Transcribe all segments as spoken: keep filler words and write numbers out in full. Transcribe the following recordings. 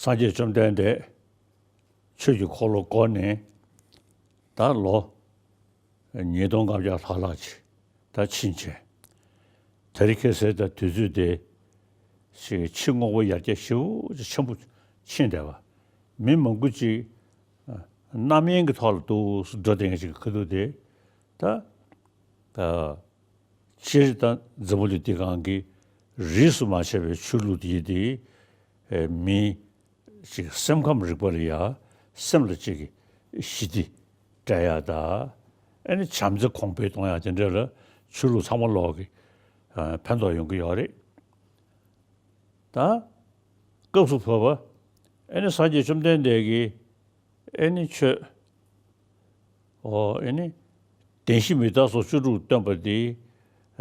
སངས་རྒྱས་བཅོམ་ལྡན་འདས་ཆོས་ཀྱི་འཁོར་ལོ་བསྐོར་ནས་ད་ལོ་ཉིས་སྟོང་ལྔ་བརྒྱ་ལྷག་ལྷག་ཅིག་ད་ཕྱིན་བྱས། དེ་རིང་ཁ་སང་ད་དུས་ཚོད་དེ་ཅིག་ཕྱི་དངོས་པོ་ཡར་རྒྱས་ཞེ་པོ་ཅིག་ཆེན་པོ་ཕྱིན་བསྡད་པ། མི་མང་པོ་ཅིག་རྣམ་གཡེང་གི་ཐོག་ལ་འདུག་འགྲོ་བསྡད་མཁན་ཅིག་གི་ཁ་ཐུག་དེ་ད། སྤྱིར་ད་འཛམ་བུ་གླིང་འདི་སྒང་གི་རིས་སུ་མ་ཆད་པའི་ཆོས་ལུགས་དེ་དེ་མི་ཅིག་སེམས་ཁམས་རིག་པ་ལ་ཡ་སེམས་ལ་ཅིག་ཞི་བདེ་སྤྲད་ཡ་ད་ཨ་ནི་བྱམས་བརྩེ་གོང་འཕེལ་གཏོང་ཡ་དེ་འདྲ་ལ་ཆོས་ལུགས་ཚང་མ་ལོག་གི་ཕན་ཐོགས་ཡོང་གི་ཡོད་རེད། ད་སྐབས་སུ་བབ་པ་ཨ་ནི་སངས་རྒྱས་བཅོམ་ལྡན་འདས་ཀྱིས་ཨེ་ནི་ཆོས། ཨོ་ཨེ་ནི། བདེན་བཞི་མི་རྟག་སོགས་བཅུ་དྲུག་སྟོན་པ་འདི།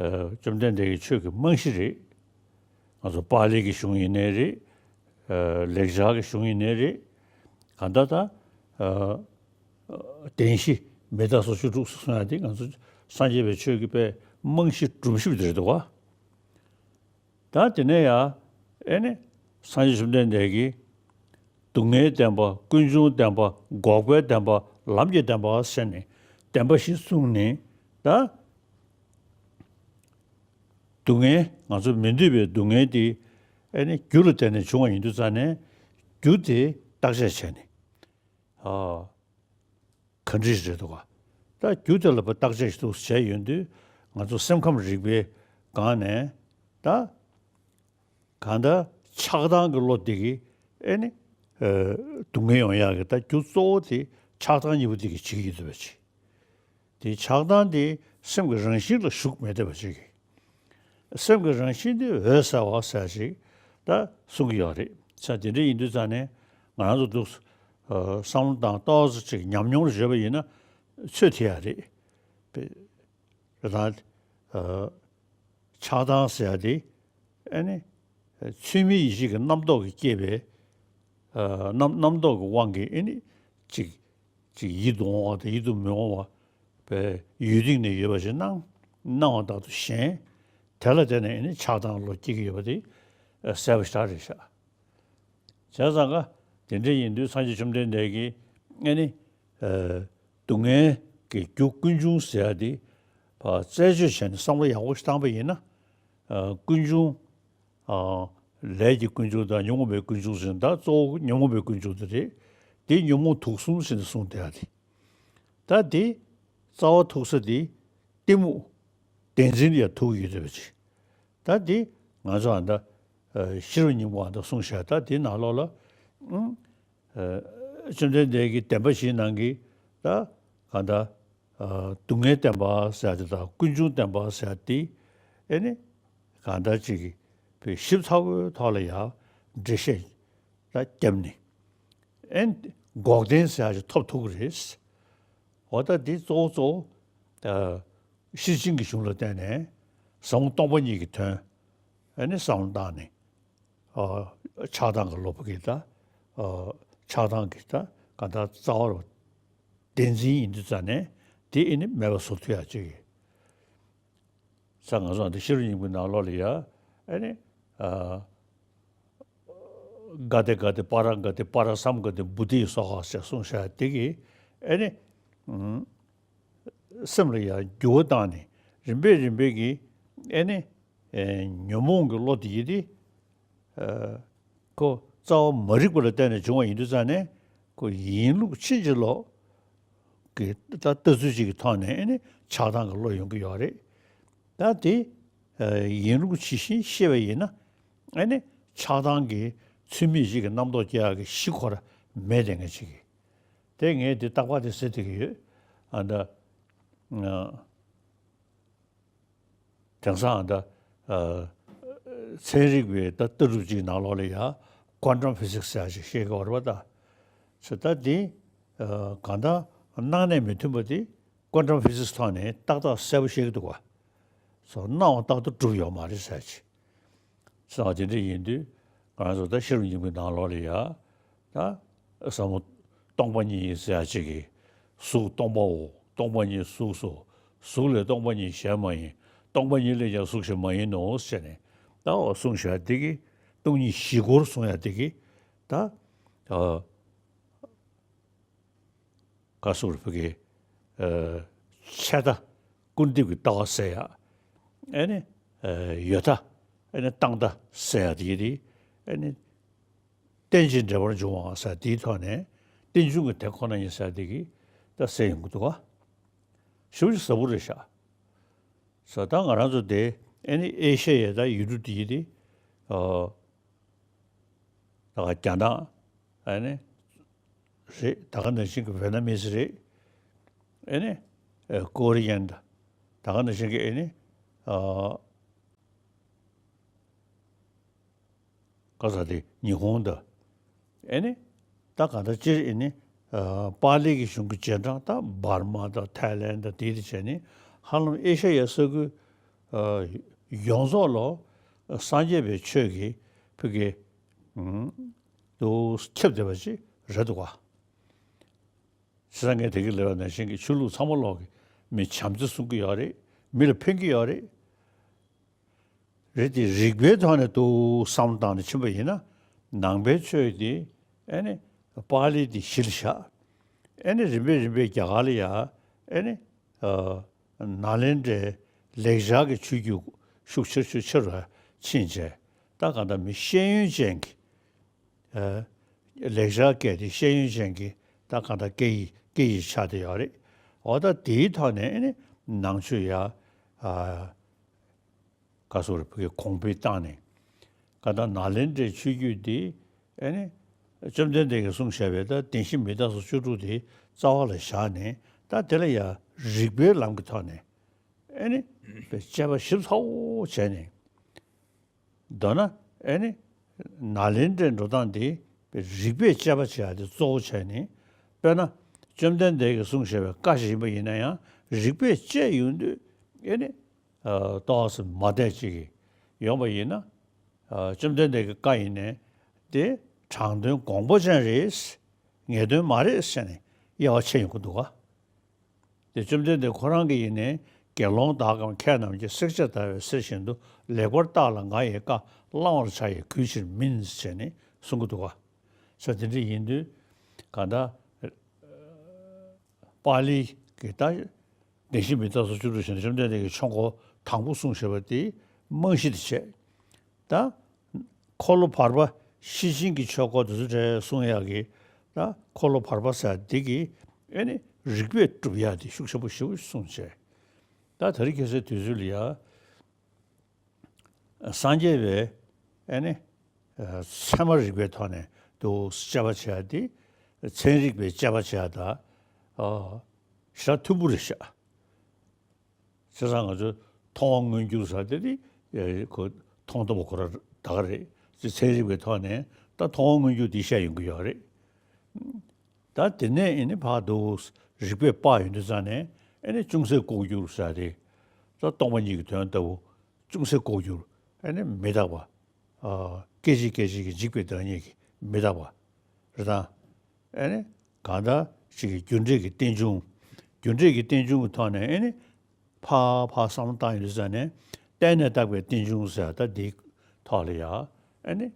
ཨ་བཅོམ་ལྡན་འདས་ཀྱི་ཆོས་ཀྱི་རྨང་གཞི་རེད། ང་ཚོ་པཱ་ལི་གི་གཞུང་ཡིན་ནའི་རེད། ཨ་ལེགས་སྦྱར་གྱི་གཞུང་ཡིན་ནའི་རེད། གང་ལྟར་ད། ཨ་བདེན་བཞི་མི་རྟག་སོགས་བཅུ་དྲུག་གསུང་ཡ་འདི་ང་ཚོ་སངས་རྒྱས་པའི་ཆོས་ཀྱི་དཔེ་རྨང་གཞི་སྒྲོམ་གཞི་འདི་རེད་འདུག་བ། ད་དེ་ནས་ཡང་ཨེ་ནི་སངས་རྒྱས་བཅོམ་ལྡན་འདས་ཀྱིས་སྡུག་བསྔལ་བདེན་པ། ཀུན་འབྱུང་བདེན་པ། འགོག་པའི་བདེན་པ། ལམ་གྱི་བདེན་པ་ཟེར་ནས་བདེན་པ་བཞི་གསུངས་ནས་ད་སྡུག་བསྔལ་ང་ཚོ་མི་འདོད་པའི་སྡུག་བསྔལ་དེ་ཨེ་ནི་རྒྱུ་ལ་བརྟེན་ནས་བྱུང་བ་ཡིན་དུས་ཙང་ནས་རྒྱུ་དེ་བརྟག་དཔྱད་བྱས་ནས་ཨ། ག་འདྲ་རེད་འདུག་ག་ད་རྒྱུ་དེ་ལ་བརྟག་དཔྱད་ཞིག་འདུག་བྱས་ཡོང་དུས་ང་ཚོ་སེམས་ཁམས་རིག་པའི་སྒང་ནས་ད་གང་ལྟར་ཆགས་སྡང་གི་བློ་དེ་གིས་ཨེ་ནི་ཨ་སྡུག་བསྔལ་ཡོང་ཡག་གི་ད་རྒྱུ་གཙོ་བོ་དེ་ཆགས་སྡང་གཉིས་པོ་དེ་གིས་བྱེད་ཀྱི་ཡོད་པ་ཅིག་དེ་ཆགས་སྡང་དེ་སེམས་ཀྱི་རང་བཞིན་ལ་ཞུགས་མེད་བསྡད་པ་ཅིག་སེམས་ཀྱི་རང་བཞིན་དེ་འོད་གསལ་བ་ཟེར་ཞིག་ད་གསུང་གི་ཡོད་རེད། ས་དེ་འདྲ་ཡིན་དུས་ཙང་ནས་ང་རང་ཚོ་འདུག་ཨ་བསམ་བློ་བཏང་ཏོག་ཙམ་ཅིག་ཉམས་མྱོང་ལ་བརྗོད་པ་ཡིན་ན་ཚོད་ཐིག་ཡ་རེད། དཔེ་རེད་ད། ཨ་ཆགས་སྡང་ཟེར་ཡ་དེ་ཨ་ནི་ཚུལ་མིན་ཡིད་བྱེད་ཀྱི་རྣམ་རྟོག་གིས་སྐྱེས་པའི་ཨ་རྣམ་རྣམ་རྟོག་གི་དབང་གིས་ཨ་ནི་ཅིག་ཅིག་ཡིད་དུ་འོང་བ་དང་ཡིད་དུ་མི་འོང་བ་པའི་ཡུལ་སྟེང་ནས་ཡོད་པ་ཞིག་སྣང་སྣང་བ་ལྟར་དུ་ཞེན། དེ་ལ་བརྟེན་ནས་ཨ་ནི་ཆགས་སྡང་བློ་སྐྱེ་གི་ཡོད་པ་དེ་གསལ་པོ་ཞེ་དྲག་རེད་ཤག་བྱས་ཙང་ཀ་དེ་འདྲ་ཡིན་དུས་སངས་རྒྱས་བཅོམ་ལྡན་འདས་ཀྱིས་ཨ་ནི་ཨ་སྡུག་བསྔལ་གྱི་རྒྱུ་ཀུན་འབྱུང་ཟེར་ཡ་དེ་ཕར་རྩད་གཅོད་བྱས་ནས་བསམ་བློ་ཡག་པོ་ཞིག་བཏང་པ་ཡིན་ན་ཨ་ཀུན་འབྱུང་ཨ་ལས་ཀྱི་ཀུན་འབྱུང་དང་ཉོན་མོངས་པའི་ཀུན་འབྱུང་ཟེར་ད་གཙོ་བོ་ཉོན་མོངས་པའི་ཀུན་འབྱུང་དེ་རེད། དེ་ཉོན་མོངས་དུག་གསུམ་ཟེར་ནས་གསུངས་བསྡད་ཡ་དེ། ད་དེ་རྩ་བ་ཐུག་ས་དེ་གཏི་མུག་བདེན་འཛིན་ལ་ཡང་ཐུག་ཡོད་བསྡད་པ་ཅིག་ད་དེ་ང་ཚོ་ཨ་ད་ཨ་ཤེས་རབ་སྙིང་པོ་ཨ་ད་གསུངས་བཞག་ད་དེ་ནང་ལོགས་ལ་ཨང་ཨ་བཅོམ་ལྡན་འདས་ཀྱིས་བདེན་པ་བཞིའི་ནང་གི་ད་གང་ལྟར་ཨ་སྡུག་བསྔལ་བདེན་པ་ཟེར་ཡ་དེ་དང་ཀུན་འབྱུང་བདེན་པ་ཟེར་ཡ་དེ་ཨེ་ནི་གང་ལྟར་ཅིག་གི་ཞིབ་ཚགས་པོའི་ཐོག་ལ་ཡང་འགྲེལ་བཤད་ད་བརྒྱབ་ནས། ཨེ་འགོག་བདེན་ཟེར་ཡག་ཅིག་ཐོབ་ཐུབ་ཀྱི་རེད། འོ་ད་འདི་གཙོ་བོ་གཙོ་བོ་ཨ་ཤེར་ཕྱིན་གྱི་གཞུང་ལ་བརྟེན་ནས་ཟབ་མོ་སྟོང་པ་ཉིད་ཀྱི་དོན་ཨེ་ནི་བསམ་བློ་བཏང་ནས་ཨ་ཆགས་སྡང་གི་བློ་ཕུག་གི་ད་ཨ་ཆགས་སྡང་གི་ད་གང་ལྟར་རྩ་བ་རུ་བདེན་འཛིན་ཡིན་དུས་ཙང་ནས་དེ་ཨེ་ནི་མེད་པ་བཟོ་ཐུབ་ཡག་ཅིག་གི་ས་ང་ཚོ་འདི་ཤེས་རབ་སྙིང་པོའི་ནང་ལོགས་ལ་ཡ་ཨེ་ནི་ཨ་ག་ཏེ་ག་ཏེ་པཱ་ར་ག་ཏེ་པཱ་ར་སཾ་ག་ཏེ་བོ་དྷི་སྭཱ་ཧཱ་ཞེས་གསུངས་བཞག་དེ་གིས་ཨེ་ནི་ཨུམ་སེམས་ལ་ཡ་འགྱུར་བ་བཏང་ནས་རིམ་པས་རིམ་པས་ཀྱིས་ཨེ་ནི་ཨེ་ཉོན་མོངས་ཀྱི་བློ་དེ་ཡིས་ཏེ་ཨ་ཁོ་རྩ་བ་མ་རིག་པ་ལ་བརྟེན་ནས་བྱུང་བ་ཡིན་དུས་ཙང་ནས་ཁོ་ཡིན་ལུགས་ཕྱིན་ཅི་ལོག་གི་ད་ལྟ་ཚུལ་གཅིག་གི་ཐོག་ནས་ཨེ་ནི་ཆགས་སྡང་གི་བློ་ཡོང་གི་ཡོད་རེད། ད་དེ་ཨ་ཡིན་ལུགས་ཇི་བཞིན་ཤེས་པ་ཡིན་ན་ཨེ་ནི་ཆགས་སྡང་གི་ཚུལ་མིན་ཞིག་གི་རྣམ་རྟོག་སྐྱེ་ཡག་གི་གཞི་ཁོ་ར་མེད་དེ་ངས་ཅིག་གི་དེ་ངས་དེ་རྟག་པར་དེ་ཟེར་བསྡད་ཀྱི་ཡོད། ཨ་ད་ཨ་དེང་སང་ད་ཨ་ཚན་རིག་པའི་ད་ལྟ་གྲུབ་ཅིག་ནང་ལོགས་ལ་ཡ་ཀོན་ཊམ་ཕི་སིག་སི་ཟེར་ཡག་ཅིག་བཤད་ཀྱི་ཡོད་རེད་པ། ད་ཟེར་ད་དེ་ཨ་གང་ལྟར་སྣང་གནས་མི་མཐུན་པ་དེ་ཀོན་ཊམ་ཕི་སིག་སི་ཐོག་ནས་ཏག་ཏག་གསལ་པོ་བཤད་ཀྱི་འདུག་ག་སོ་སྣང་བ་རྟག་ཏུ་གྲུབ་ཡོད་མ་རེད་ཟེར་ཡག་ཅིག་སོ་དེ་འདྲ་ཡིན་དུས་ང་ཚོ་ད་ཤེས་རབ་སྙིང་པོའི་ནང་ལོགས་ལ་ཡ་ད་ཟབ་མོ་སྟོང་པ་ཉིད་ཟེར་ཡག་ཅིག་གིས་གཟུགས་སྟོང་པའོ། སྟོང་པ་ཉིད་གཟུགས་སོ། གཟུགས་ལས་སྟོང་པ་ཉིད་གཞན་མ་ཡིན། སྟོང་པ་ཉིད་ལས་ཀྱང་གཟུགས་གཞན་མ་ཡིན་ནོ་ཞེས་ནས་ད་འོ་གསུངས་བཞག་དེ་གིས་སྟོང་ཉིད་བཞི་སྐོར་གསུང་ཡག་དེ་གིས་ད་ ཨ། ག་སོགས་རེད་ཕ་གི། ཨ། ཆད་ལྟ་སྐུར་འདེབས་ཀྱི་ལྟ་བ་སེལ་ཡ། ཨེ་ནི། ཨ། ཡོད་ལྟ། ཨེ་ནི་བཏང་ལྟ་སེལ་ཡ་དེ་ཡི་དེ། ཨེ་ནི། རྟེན་ཅིང་འབྲེལ་བར་འབྱུང་བ་ཟེར་དེའི་ཐོག་ནས་རྟེན་འབྱུང་གི་དེ་ཁོ་ན་ཡིན་ཟེར་དེ་གི་ད་སེལ་ཡོང་གི་འདུག་ག། ཞེ་པོ་ཅིག་ཟབ་པོ་རེད་ཤག། ས་ད་ང་རང་ཚོ་དེ་ཨེ་ནི་ཨེ་ཤ་ཡའི་ད་ཡུལ་གྲུ་དེ་ཡི་དེ། ཨ། ད་ག་རྒྱ་ནག་ཨེ་ནི་རེད། ད་ག་ནང་བཞིན་གྱི་ཝེ་ན་མིས་རེད། ཨེ་ནི། ཨེ། ཀོ་རི་ཡན་ད། ད་ག་ནང་བཞིན་གྱི་ཨེ་ནི། ཨ། ག་ས་དེ་ཉི་ཧོང་ད། ཨེ་ནི། ད་ག་ད་སྤྱིར་ཨེ་ནི། ཨ། པཱ་ལི་གི་གཞུང་གི་རྗེས་འབྲང་ད་འབར་མ་ད་ཐའི་ལེན་ད་དེ་དེ་བྱས་ནི་ཧ་ལམ་ཨེ་ཤ་ཡའི་ས་ཁུལ། ཨ། ཡོངས་རྫོགས་ལ་སངས་རྒྱས་པའི་ཆོས་ཀྱི་ཕ་གི། ཨུམ། དུ་ཁྱབ་བསྡད་པ་ཅིག་རེད་འདུག་ག། བྱས་ཙང་ངས་དེ་གི་ལས་པ་ནང་བཞིན་གྱི་ཆོས་ལུགས་ཚང་མ་ལོག་གི་མི་བྱམས་བརྩེ་གསུང་གི་ཡོད་རེད། མི་ལ་ཕན་གྱི་ཡོད་རེད། རེད་དེ་རིག་པའི་ཐོག་ནས་ཏོག་བསམ་བློ་བཏང་ནས་ཕྱིན་པ་ཡིན་ན། ནང་པའི་ཆོས་དེ་ཨེ་ནི་པཱ་ལི་དེ་གཞི་ལ་བཞག། ཨེ་ནི་རིམ་པས་རིམ་པས་རྒྱ་གར་ལ་ཡ་ཨེ་ནི། ཨ། ནཱ་ལེནྡྲའི་ལེགས་སྦྱར་གྱི་ཆོས་བརྒྱུད་ཤུགས་ཆེར་ཆེར་ཆེ་རུ་ཕྱིན་བྱས། ད་གང་ལྟར་མི་ཤེས་ཡོན་ཅན་གྱི། ཨ། ལེགས་སྦྱར་སྐད་དེ་ཤེས་ཡོན་ཅན་གྱི་ད་གང་ལྟར་སྐད་ཡིག་སྐད་ཡིག་ཆགས་བསྡད་ཡོད་རེད། འོ་ད་དེའི་ཐོག་ནས་ཨེ་ནི་ནང་ཆོས་ཡ། ཨ། ག་སོགས་རེ་ཕ་གི་གོང་འཕེལ་བཏང་ནས། ག་ད་ནཱ་ལེནྡྲའི་ཆོས་བརྒྱུད་འདི་ཨེ་ནི་བཅོམ་ལྡན་འདས་ཀྱིས་གསུངས་བཞག་པའི་ད་བདེན་བཞི་མི་རྟག་སོགས་བཅུ་དྲུག་དེ་རྩ་བ་ལ་བཞག་ནས། ད་དེ་ལ་ཡ་རིགས་པའི་ལམ་གྱི་ཐོག་ནས་ཨེ་ནི་དཔེ་དཔྱད་པ་ཞིབ་ཚགས་པོ་བྱས་ནས། མདོར་ན་ཨེ་ནི་ནཱ་ལེནྡྲའི་འགྲོ་སྟངས་འདི་རིགས་པས་དཔྱད་པ་བྱེད་ཡ་དེ་གཙོ་བོ་བྱས་ནས། དཔེར་ན་བཅོམ་ལྡན་འདས་ཀྱིས་གསུངས་བཞག་པའི་བཀའ་ཞིག་ཡིན་པ་ཡིན་ན་ཡང་རིགས་པས་དཔྱད་ཡོང་དུས་ཨེ་ནི། ཨ། ཏོག་ཙམ་མ་བདེ་ཅིག་ཡོང་བ་ཡིན་ན། ཨ། བཅོམ་ལྡན་འདས་ཀྱི་བཀའ་ཡིན་ནའི་དེ་དྲང་དོན་དགོངས་པ་ཅན་རེད། ངེས་དོན་མ་རེད་ཟེར་ནས་དབྱེ་བ་ཕྱེ་ཡོང་གི་འདུག་ག། དེ་བཅོམ་ལྡན་འདས་ཁོ་རང་གིས་ཡིན་ནའི་དགེ་སློང་དག་གམ་མཁས་རྣམས་ཀྱིས་བསྲེགས་བཅད་བརྡར་བའི་གསེར་བཞིན་དུ། ལེགས་པར་བརྟགས་ལ་ང་ཡི་བཀའ་བླང་བར་བྱ་ཡི་གུས་ཕྱིར་མིན་ཟེར་ནས་གསུང་གི་འདུག་ག། ས་དེ་འདྲ་ཡིན་དུས་གང་ལྟར། པཱ་ལི་གི་ད་བདེན་བཞི་མི་རྟག་སོགས་བཅུ་དྲུག་བཞིན་དུ་བཅོམ་ལྡན་འདས་ཀྱིས་ཆོས་འཁོར་དང་པོ་གསུངས་བཞག་པ་དེ་རྨང་གཞི་དེ་བྱས། ད་འཁོར་ལོ་བར་པ་ཤེར་ཕྱིན་གྱི་ཆོས་འཁོར་དེ་ཚོ་གྲས་གསུང་ཡག་གི་ད་འཁོར་ལོ་བར་པ་ཟེར་འདི་གི་ཨེ་ནི་རིགས་པས་སྒྲུབ་ཡག་དེ་ཤུགས་ཆེན་པོ་ཞེ་པོ་གསུངས་བྱས། ད་དེ་རིང་ཁ་སང་དུས་ཚོད་ལ་ཡ། སངས་རྒྱས་པའི་ཨེ་ནི། ཨ། ཚད་མ་རིག་པའི་ཐོག་ནས་དུ་དཔྱད་པ་བྱེད་ཡ་དེ་ཚན་རིག་པའི་དཔྱད་པ་བྱེད་ཡ་ད། ཨ། ཞེ་དྲག་མཐུན་པོ་རེད་ཤག། བྱས་ཙང་ང་ཚོས་མཐོང་བ་མངོན་གྱུར་ཟེར་དེ་དེ། ཨེ། ཁོ་མཐོང་ཐུབ་པ་ཁོ་རང་ད་ག་རེད། ཚན་རིག་པའི་ཐོག་ནས་ད་མཐོང་བ་མངོན་གྱུར་དེ་བཤད་ཡོང་གི་ཡོད་རེད། ད་དེ་ནས་ཨེ་ནི་ཕར་དུ་རིགས་པས་དཔག་ཡོང་དུས་ཙང་ནས་ཨེ་ནི་ཅུང་ཟད་ལྐོག་གྱུར་ཟེར་དེ། ད་སྟོང་པ་ཉིད་ཀྱི་དོན་ལྟ་བུ་ཅུང་ཟད་ལྐོག་གྱུར། ཨེ་ནི་མི་རྟག་པ། ཨ། སྐད་ཅིག་སྐད་ཅིག་གིས་འཇིག་པའི་བདག་ཉིད་ཀྱི་མི་རྟག་པ་རེད་དང་། ཨེ་ནི་གང་ལྟར་ཅིག་གི་རྒྱུ་འབྲས་ཀྱི་རྟེན་འབྱུང་། རྒྱུ་འབྲས་ཀྱི་རྟེན་འབྱུང་གི་ཐོག་ནས་ཨེ་ནི་ཕར་ཕར་བསམ་བློ་བཏང་ཡོང་དུས་ཙང་ནས་བརྟེན་ནས་བཏགས་པའི་རྟེན་འབྱུང་ཟེར་ད་འདིའི་ཐོག་ལ་ཡ་ཨེ་ནི།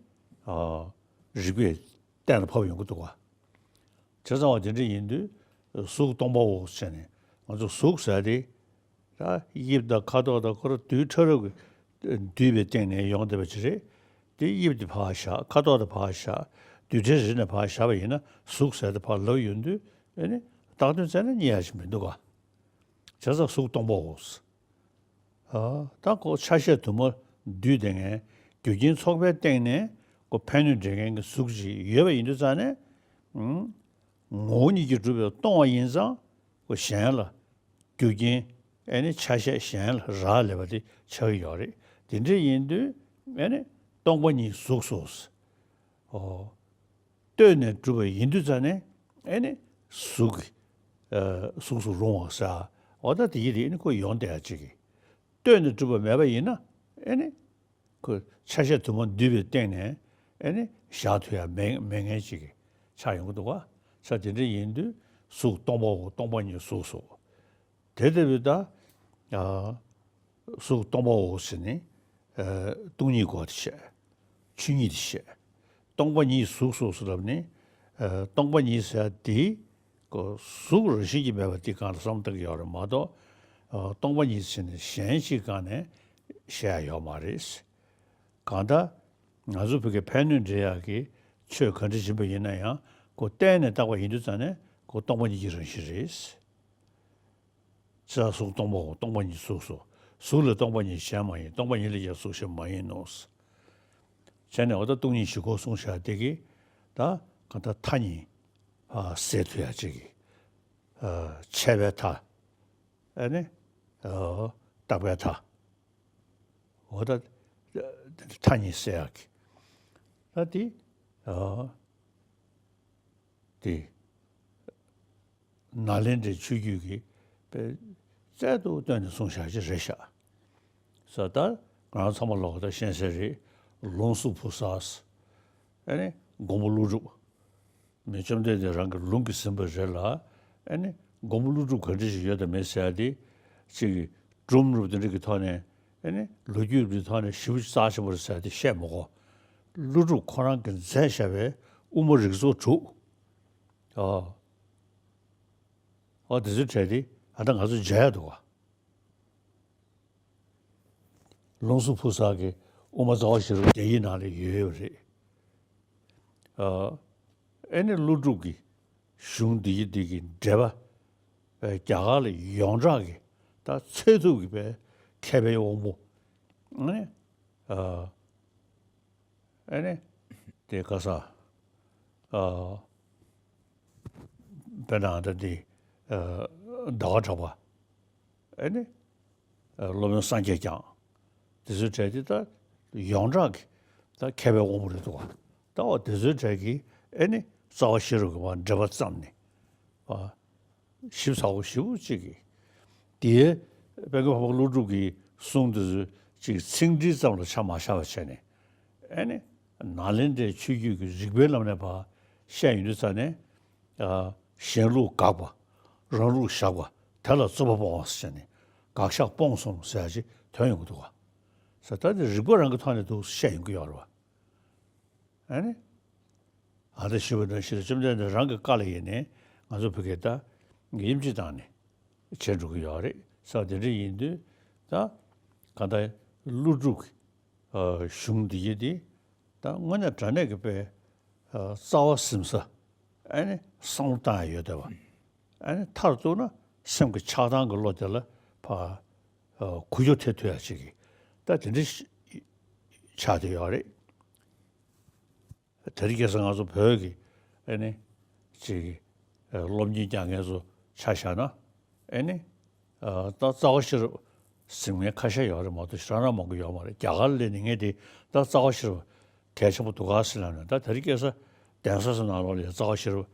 ཨ། རིགས་པས་གཏན་ལ་ཕབ་ཡོང་གི་འདུག་ག། བྱས་ཙང་བ་དེ་འདྲ་ཡིན་དུས་གཟུགས་སྟོང་པའོ་ཟེར་ནས། ང་ཚོ་གཟུགས་ཟེར་དེ་ད་དབྱིབས་དང་ཁ་དོག་དང་ཁོ་རང་རྡུལ་ཕྲ་རབ་ཀྱིས་བསྡུས་པའི་སྟེང་ནས་ཡོང་བསྡད་པ་ཅིག་རེད། དེ་དབྱིབས་དེ་ཕར་བཞག། ཁ་དོག་དེ་ཕར་བཞག། རྡུལ་ཕྲན་རེ་རེ་ནས་ཕར་བཞག་པ་ཡིན་ན་གཟུགས་ཟེར་དེ་ཕར་ལབ་ཡོང་དུས་ཨེ་ནི་བཏགས་དོན་བཙལ་ན་རྙེད་ཡ་ཞིག་མི་འདུག་ག། བྱས་ཙང་གཟུགས་སྟོང་པའོ། ཨ། ད་ཁོ་ཆ་ཤས་དུ་མར་བསྡུས་བསྡད་མཁན་རྒྱུ་རྐྱེན་ཚོགས་པའི་སྟེང་ནས་ཁོ་ཕན་གནོད་འདྲེན་མཁན་གྱི་གཟུགས་ཅིག་ཡོད་པ་ཡིན་དུས་ཙང་ནས། ཨང་། ངོ་བོ་ཉིད་ཀྱིས་གྲུབ་པའི་སྟོང་པ་ཡིན་ཙང་ཁོ་གཞན་ལ་རྒྱུ་རྐྱེན་ཨེ་ནི་ཆ་ཤས་གཞན་ལ་རག་ལས་པ་དེ་ཆགས་ཀྱི་ཡོད་རེད། དེ་འདྲ་ཡིན་དུས་ཨེ་ནི་སྟོང་པ་ཉིད་གཟུགས་སོ། ཨོ། ལྟོས་ནས་གྲུབ་པ་ཡིན་དུས་ཙང་ནས་ཨེ་ནི་གཟུགས་ཀྱི། ཨ། གཟུགས་སུ་རུང་བ་ཟེར། འོ་ད་དེ་ཡི་དེ་ཨེ་ནི་ཁོ་ཡོང་བསྡད་ཡ་ཅིག་གི། ལྟོས་ནས་གྲུབ་པ་མེད་པ་ཡིན་ན་ཨེ་ནི་ཁོ་ཆ་ཤས་དུ་མར་བསྡུས་པའི་སྟེང་ནས་ཨེ་ནི་བཞག་ཐུབ་ཡ་མེད་མེད་མཁན་ཅིག་གི་ཆགས་ཡོང་གི་འདུག་ག། ས་དེ་འདྲ་ཡིན་དུས་གཟུགས་སྟོང་པའོ། སྟོང་པ་ཉིད་གཟུགས་སོ། དེ་ལྟ་བུའི་ད། ཨ། གཟུགས་སྟོང་པའོ་ཟེར་ནས། ཨ། སྟོང་ཉིད་སྒོ་དེ་བཤད། ཆོས་ཉིད་དེ་བཤད། སྟོང་པ་ཉིད་གཟུགས་སོ་ཟེར་ལབ་ནས། ཨ་སྟོང་པ་ཉིད་ཟེར་ཡ་དེ་ཁོ་གཟུགས་རང་བཞིན་གྱིས་མེད་པ་དེ་སྒང་ལ་བསམ་བློ་གཏོང་གི་ཡོད་རེད་མ་གཏོགས། ཨ་སྟོང་པ་ཉིད་ཟེར་ནས་གཞན་གཅིག་སྒང་ནས་བཤད་ཡ་ཡོད་མ་རེད། གང་ལྟར་ང་ཚོ་བོད་ཀྱི་ཕན་གནོད་འབྲེལ་ཡག་གི་ཆོས་ག་འདྲ་ཡིན་པ་ཡིན་ན་ཡང་ཁོ་གཏན་ནས་བཏགས་པ་ཡིན་དུས་ཙང་ནས་ཁོ་སྟོང་པ་ཉིད་ཀྱི་རང་བཞིན་རེད། ཕྱི་ལ་གཟུགས་སྟོང་པའོ། སྟོང་པ་ཉིད་གཟུགས་སོ། གཟུགས་ལས་སྟོང་པ་ཉིད་གཞན་མ་ཡིན། སྟོང་པ་ཉིད་ལས་ཀྱང་གཟུགས་གཞན་མ་ཡིན་ནོ། བྱས་ནས་འོ་ད་སྟོང་ཉིད་བཞི་སྐོར་གསུངས་བཞག་དེ་གིས་ད་གང་ལྟར་མཐའ་གཉིས་ཨ་སེལ་ཐུབ་ཡ་ཅིག་གི་ཨ་ཆད་པའི་མཐའ། ཨ་ནི་ཨ་རྟག་པའི་མཐའ། འོ་ད་མཐའ་གཉིས་སེལ་ཡག་གི་ད་དེ་ཨ་དེ་ནཱ་ལེནྡྲའི་ཆོས་བརྒྱུད་ཀྱི་དཔེ་རྩལ་དུ་བཏོན་ནས་གསུངས་བཞག་ཅིག་རེད་ཤག་ས་ད་ང་རང་ཚང་མ་ལོག་ད་ཤེས་གསལ་རེད། ལུང་གཟུགས་ཕུར་གསར། ཨ་ནི་མགོན་པོ་ཀླུ་སྒྲུབ། མི་བཅོམ་ལྡན་འདས་རང་གི་ལུང་གིས་ཟིན་པ་རེད་ལ། ཨ་ནི་མགོན་པོ་ཀླུ་སྒྲུབ་ག་འདྲ་ཞིག་ཡོད་དམ་མེད་ཟེར་ཡ་དེ་ཅིག་གི་སྒྲུང་རབ་དེ་འདྲ་གི་ཐོག་ནས། ཨ་ནི་ལོ་རྒྱུས་རབ་ཀྱི་ཐོག་ནས་ཞེ་པོ་ཅིག་རྩ་ཆེན་པོ་རེད་ཟེར་ཡ་དེ་བཤད་མི་དགོས། ཀླུ་སྒྲུབ་ཁོ་རང་གིས་མཛད་བཞག་པའི་དབུ་མ་རིགས་ཚོགས་དྲུག་ཨོ། ཨོ་དེ་ཚོའི་གྲས་དེ་ཨ་ད་ང་ཚོ་མཇལ་ཡ་འདུག་ག་ལུང་གཟུགས་ཕུར་གསར་གྱི་དབུ་མ་རྩ་བ་ཤེས་རབ་རྒྱ་ཡིག་ནང་ལ་ཡོད་ཡོད་རེད། ཨ་ཨེ་ནི་ཀླུ་སྒྲུབ་ཀྱི་གཞུང་འདི་ཡི་འདི་གི་འགྲེལ་པ་རྒྱ་གར་ལ་ཡོངས་གྲགས་ཀྱི་ད་ཚད་ཐུབ་ཀྱི་པའི་མཁས་པའི་དབང་པོ་ཨེ་ནི་ཨ་ཨེ་ནི་དེ་ག་ས་ཨ་དཔེར་ན་ད་འདི་ཨ་ཟླ་བ་གྲགས་པ། ཨེ་ནི་ཨ་སློབ་དཔོན་སངས་རྒྱས་བསྐྱངས། དེ་ཚོའི་གྲས་དེ་ད་ཡོངས་གྲགས་ཀྱི་ད་མཁས་པའི་དབང་པོ་རེད་འདུག་ག་ད་འོ་དེ་ཚོའི་གྲས་ཀྱི་ཨེ་ནི་རྩ་བ་ཤེས་རབ་ཀྱི་བར་འགྲེལ་པ་བརྩམས་ནས་ཨ། ཞིབ་ཚགས་པོ་ཞེ་པོ་ཅིག་གིས། དེའི་དཔལ་མགོན་འཕགས་པ་ཀླུ་སྒྲུབ་ཀྱི་གསུང་དེ་ཚོ་ཅིག་ཚིག་འགྲེལ་ཙམ་ལ་ཆ་མ་བཞག་པ་བྱས་ནས། ཨེ་ནི་ནཱ་ལེནྡྲའི་ཆོས་བརྒྱུད་ཀྱི་རིགས་པའི་ལམ་ནས་ཕར་བཤད་ཡོང་དུས་ཙ་ནས། ཨ་གཞན་ལུགས་དགག་པ། རང་ལུགས་བཞག་པ། དེ་ལ་རྩོད་པ་སྤོང་བ་ཟེར་ནས་དགག་བཞག་སྤོང་གསུམ་ཟེར་ཡ་ཅིག་ཐོན་ཡོང་གི་འདུག་ག་ས་ད་དེ་རིགས་པ་རང་གི་ཐོག་ནས་འདུག་བཤད་ཡོང་གི་ཡོད་རེད་བ། ཨ་ནི། ཨ་ད་ཞུས་པ་ནང་བཞིན་བཅོམ་ལྡན་འདས་རང་གི་བཀའ་ལ་ཡིན་ནའི་ང་ཚོ་བོད་སྐད་ད་དབྱིན་ཇི་བཏང་ནས་བྱས་འགྲོ་གི་ཡོད་རེད་ས། དེ་འདྲ་ཡིན་དུས་ད་ག་ད་ཀླུ་སྒྲུབ་ཀྱི་ཨ་གཞུང་འདི་ཡི་འདི་ད་དངོས་གནས་དྲང་གནས་ཀྱི་དཔེ་ཨ་རྩ་བ་ཟིན་ས། ཨ་ནི་བསམ་བློ་བཏང་ཡ་ཡོད་བསྡད་པ། ཨ་ནི་མཐར་གཏུགས་ན་སེམས་ཀྱི་ཆགས་སྡང་གི་བློ་དེ་ལ་ཕར་ཨ་འགུལ་སྐྱོད་ཐེབས་ཐུབ་ཡ་ཅིག་གི་ད་དེ་འདྲ་ཞིག་ཆགས་བསྡད་ཡོད་རེད། དེ་རིང་ཁ་སང་ང་ཚོ་བོད་ཀྱི་ཨེ་ནི་ཅིག་ཨ་སློབ་གཉེར་རྒྱག་མཁན་ཚོ་ཆ་བཞག་ན་ཨེ་ནི་ཨ་ད་རྩ་བ་ཤེས་རབ་ཟིན་མཁན་ཁ་ཤས་ཡོད་རེད་མ་གཏོགས་རང་རང་མང་པོ་ཡོད་མ་རེད། རྒྱ་གར་ལ་སླེབས་ནས་ངས་དེ་ད་རྩ་བ་ཤེས་རབ་གལ་ཆེན་པོ་འདུག་ག་ཟེར་ལབ་ནས། ད་དེ་རིང་ཁ་སང་གདན་ས་ཚོ་ནང་ལོགས་ལ་ཡང་རྩ་བ་ཤེས་རབ་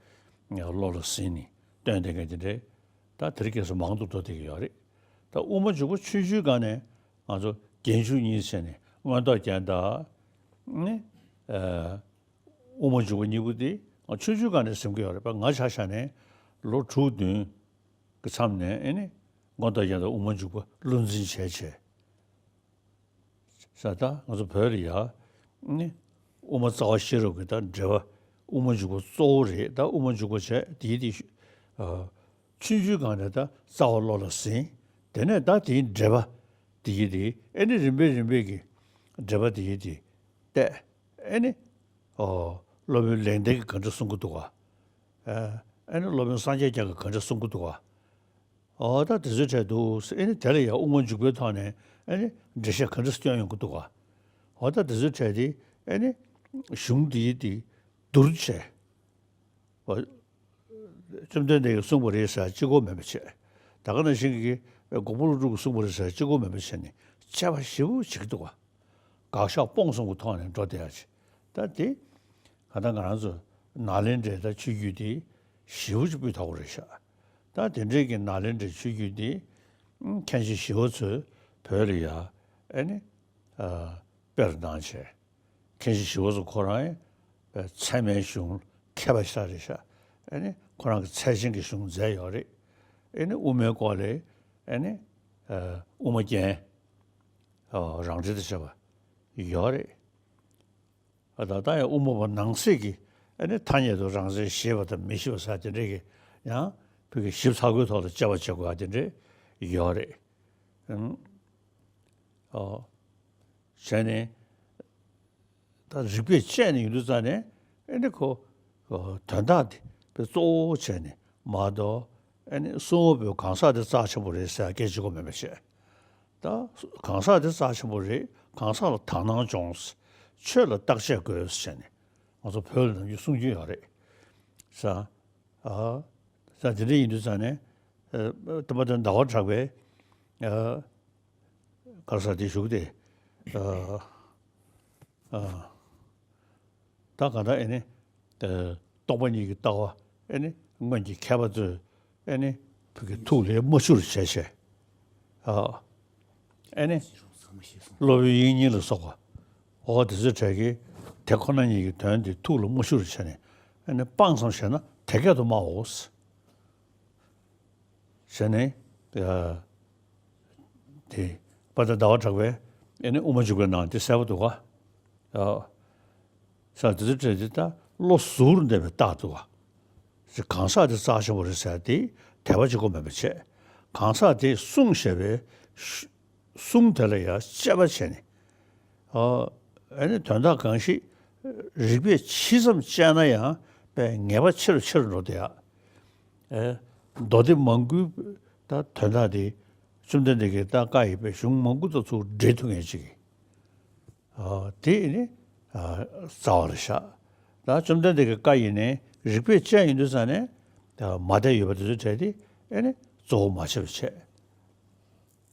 བློ་ལ་ཟིན་ནས་སྟོན་བསྡད་མཁན་དེ་འདྲས་ད་དེ་རིང་ཁ་སང་མང་དུ་འགྲོ་བསྡད་ཀྱི་ཡོད་རེད། ད་དབུ་མ་འཇུག་པ་ཆུང་ཆུང་སྒང་ནས་ང་ཚོ་རྒྱན་འཇུག་གཉིས་བྱས་ནས་མངོན་རྟོགས་རྒྱན་དང་། ནི། ཨ། དབུ་མ་འཇུག་པ་གཉིས་པོ་དེ་ང་ཆུང་ཆུང་སྒང་ནས་ཟིན་གྱི་ཡོད་རེད་པ། ང་ཆ་བཞག་ནས་ལོ་དྲུག་བདུན་གྱི་མཚམས་ནས་ཨེ་ནི་མངོན་རྟོགས་རྒྱན་དང་དབུ་མ་འཇུག་པ་བློ་འཛིན་བྱས་བྱས། ས་ད་ང་ཚོ་བོད་ལ་ཡ་ནི་དབུ་མ་རྩ་བ་ཤེས་རབ་ཀྱི་ད་འགྲེལ་པ་དབུ་མ་འཇུག་པ་གཙོ་བོ་རེད། ད་དབུ་མ་འཇུག་པ་བྱས་དེའི་དེ་ཨ་ཆུང་ཆུང་སྒང་ནས་ད་རྩ་བ་བློ་ལ་ཟིན། དེ་ནས་ད་དེའི་འགྲེལ་པ་དེ་ཡི་དེ་ཨེ་ནི་རིམ་པས་རིམ་པས་ཀྱི་འགྲེལ་པ་དེ་ཡི་དེ་བལྟས། ཨེ་ནི་ཨོ་སློབ་དཔོན་ལེགས་ལྡན་གྱིས་ག་འདྲ་གསུང་གི་འདུག་ག་ཨ་ཨེ་ནི་སློབ་དཔོན་སངས་རྒྱས་བསྐྱངས་ཀྱིས་ག་འདྲ་གསུང་གི་འདུག་ག་ཨོ་ད་དེ་ཚོའི་གྲས་འདུག་ཨེ་ནི་དེ་ལ་ཡང་དབུ་མ་འཇུག་པའི་ཐོག་ནས་ཨེ་ནི་འགྲེལ་བཤད་ག་འདྲ་སྐྱོན་ཡོང་གི་འདུག་ག་ཨོ་ད་དེ་ཚོའི་གྲས་དེ་ཨེ་ནི་གཞུང་འདིའི་དེ་བསྡུར་བྱས། བ། བཅོམ་ལྡན་འདས་ཀྱིས་གསུངས་པ་རེད་ཟེར་གཅིག་པོ་མེད་པ་བྱས། ད་ག་ནང་བཞིན་གྱི་མགོན་པོ་ཀླུ་སྒྲུབ་ཀྱིས་གསུངས་པ་རེད་ཟེར་གཅིག་པོ་མེད་པ་བྱས་ནས་དཔྱད་པ་ཞེ་པོ་བྱེད་ཀྱི་འདུག་ག་དགག་བཞག་སྤོང་གསུམ་གྱི་ཐོག་ནས་འགྲོ་བསྡད་ཡ་ཅིག་ད་དེ་ག་ད་ང་རང་ཚོ་ནཱ་ལེནྡྲའི་ད་ཆོས་བརྒྱུད་དེ་ཞེ་པོ་ཅིག་སྤུས་དག་པོ་རེད་ཤག་ད་དེ་འདྲའི་གི་ནཱ་ལེནྡྲའི་ཆོས་བརྒྱུད་དེ་མཁན་ཆེན་ཞི་བ་འཚོས་བོད་ལ་ཡ་ཨེ་ནི་ཨ་དཔེར་བཏང་བྱས། མཁན་ཆེན་ཞི་བ་འཚོ་ཁོ་རང་ཚད་མའི་གཞུང་མཁས་པ་ཞིག་རེད་ཤག་ཨེ་ནི་ཁོ་རང་གིས་ཚད་ཆེན་གྱི་གཞུང་མཛད་ཡོད་རེད། ཨེ་ནི་དབུ་མའི་སྐོར་ལ་ཨེ་ནི་ཨ་དབུ་མ་རྒྱན་ཨ་རང་འགྲེལ་དང་བཅས་པ་ཡོད་རེད། ཨ་ད་ལྟ་ཡང་དབུ་མ་པ་ནང་གསེས་ཀྱི་ ཨ་ནི་ཐ་སྙད་དུ་རང་མཚན་ཤེས་པ་དང་མི་ཤེས་པ་ཟེར་དེ་འདྲས་ཀྱི་ཡང་བོད་ཀྱི་ཞིབ་ཚགས་པོའི་ཐོག་ལ་དཔྱད་པ་བྱེད་དགོས་པ་དེ་འདྲས་ཡོད་རེད། ཨང་། ཨོ། བྱས་ནས་ད་རིགས་པས་དཔྱད་ནས་ཡོང་དུས་ཙང་ནས་ཨ་ནི་ཁོ་ཨོ་དོན་དག་དེ་དཔེ་གཙོ་བོ་བྱས་ནས་མ་གཏོགས་ཨ་ནི་གསུང་བ་པོའི་གང་ཟག་དེ་རྩ་ཆེན་པོ་རེད་ཟེར་སྐད་ཆ་གོ་མེད་པ་བྱས། ད་གང་ཟག་དེ་རྩ་ཆེན་པོ་རེད། གང་ཟག་ལ་དག་སྣང་སྦྱོངས། ཆོས་ལ་བརྟག་དཔྱད་དགོས་ཟེར་ནས་ང་ཚོ་བོད་ལ་ནམ་རྒྱུན་གསུང་རྒྱུ་ཡོད་རེད་ས། ཨ་ས་དེ་འདྲ་ཡིན་དུས་ཙང་ནས་ཨ་སྟོན་པ་དོན་ཟླ་བ་གྲགས་པས་ཨ་ག་རེ་ཟེར་དེ་བཞུགས་ཏེ་ཨ་ཨ། ད་གང་ལྟར་ཨེ་ནི། ཨ་རྟོག་པ་གཉིས་ཀྱི་ལྟ་བ་ཨེ་ནི་སྔོན་གྱི་མཁས་པ་ཚོས་ཨེ་ནི་བོད་ཀྱི་ཐུགས་ལ་མ་ཆུད་པར་བྱས་བྱས། ཨ་ཨེ་ནི་སློབ་དཔོན་དབྱིག་གཉེན་ལ་སོགས་པ་འོ་དེ་ཚོའི་གྲས་ཀྱིས་དེ་ཁོ་ན་ཉིད་ཀྱི་དོན་དེ་ཐུགས་ལ་མ་ཆུད་པར་བྱས་ནས་ཨེ་ནི་སྤང་ཙམ་བྱས་ན་དེ་སྐད་དུ་སྨྲའོ། བྱས་ནས་ཨ་དེ་དཔལ་ལྡན་ཟླ་བ་གྲགས་པས་ཨེ་ནི་དབུ་མ་འཇུག་པའི་ནང་དེ་གསལ་པོ་འདུག་ག་ཨ་ས་དེ་ཚོ་བྲལ་ཏེ་ད་བློ་གཟུ་བོར་འདེབས་པའི་རྟགས་འདུག་ག་གང་ཟག་དེ་རྩ་ཆེན་པོ་རེད་ཟེར་དེ་དད་པ་གཅིག་པོ་མེད་པ་བྱས། གང་ཟག་དེས་གསུངས་བཞག་པའི་གསུང་དེ་ལ་ཡང་དཔྱད་པ་བྱས་ནས། ཨ་ཨེ་ནི་དོན་དག་གང་ཞིག་རིགས་པས་ཇི་ཙམ་དཔྱད་ན་ཡང་དཔེ་ངེས་པ་ཆེ་རུ་ཆེ་རུ་འགྲོ་བསྡད་ཡ། ཨེ་མདོ་སྡེ་མང་པོའི་ད་དོན་དག་དེ་བཅོམ་ལྡན་འདས་ཀྱི་ད་བཀའ་ཡི་དཔེ་གཞུང་མང་པོ་དང་ཚུར་འབྲེལ་ཐུབ་མཁན་ཅིག་གིས། ཨ་དེ་ནི་ཨ་རྩ་བ་རེད་ཤག་ད་བཅོམ་ལྡན་འདས་ཀྱི་བཀའ་ཡིན་ནའི་རིགས་པས་དཔྱད་ཡིན་དུས་ཙང་ནས་ད་མ་བསྡད་ཡོད་པ་དེ་ཚོའི་གྲས་དེ་ཨེ་ནི་གཙོ་བོ་མ་བྱས་པ་བྱས།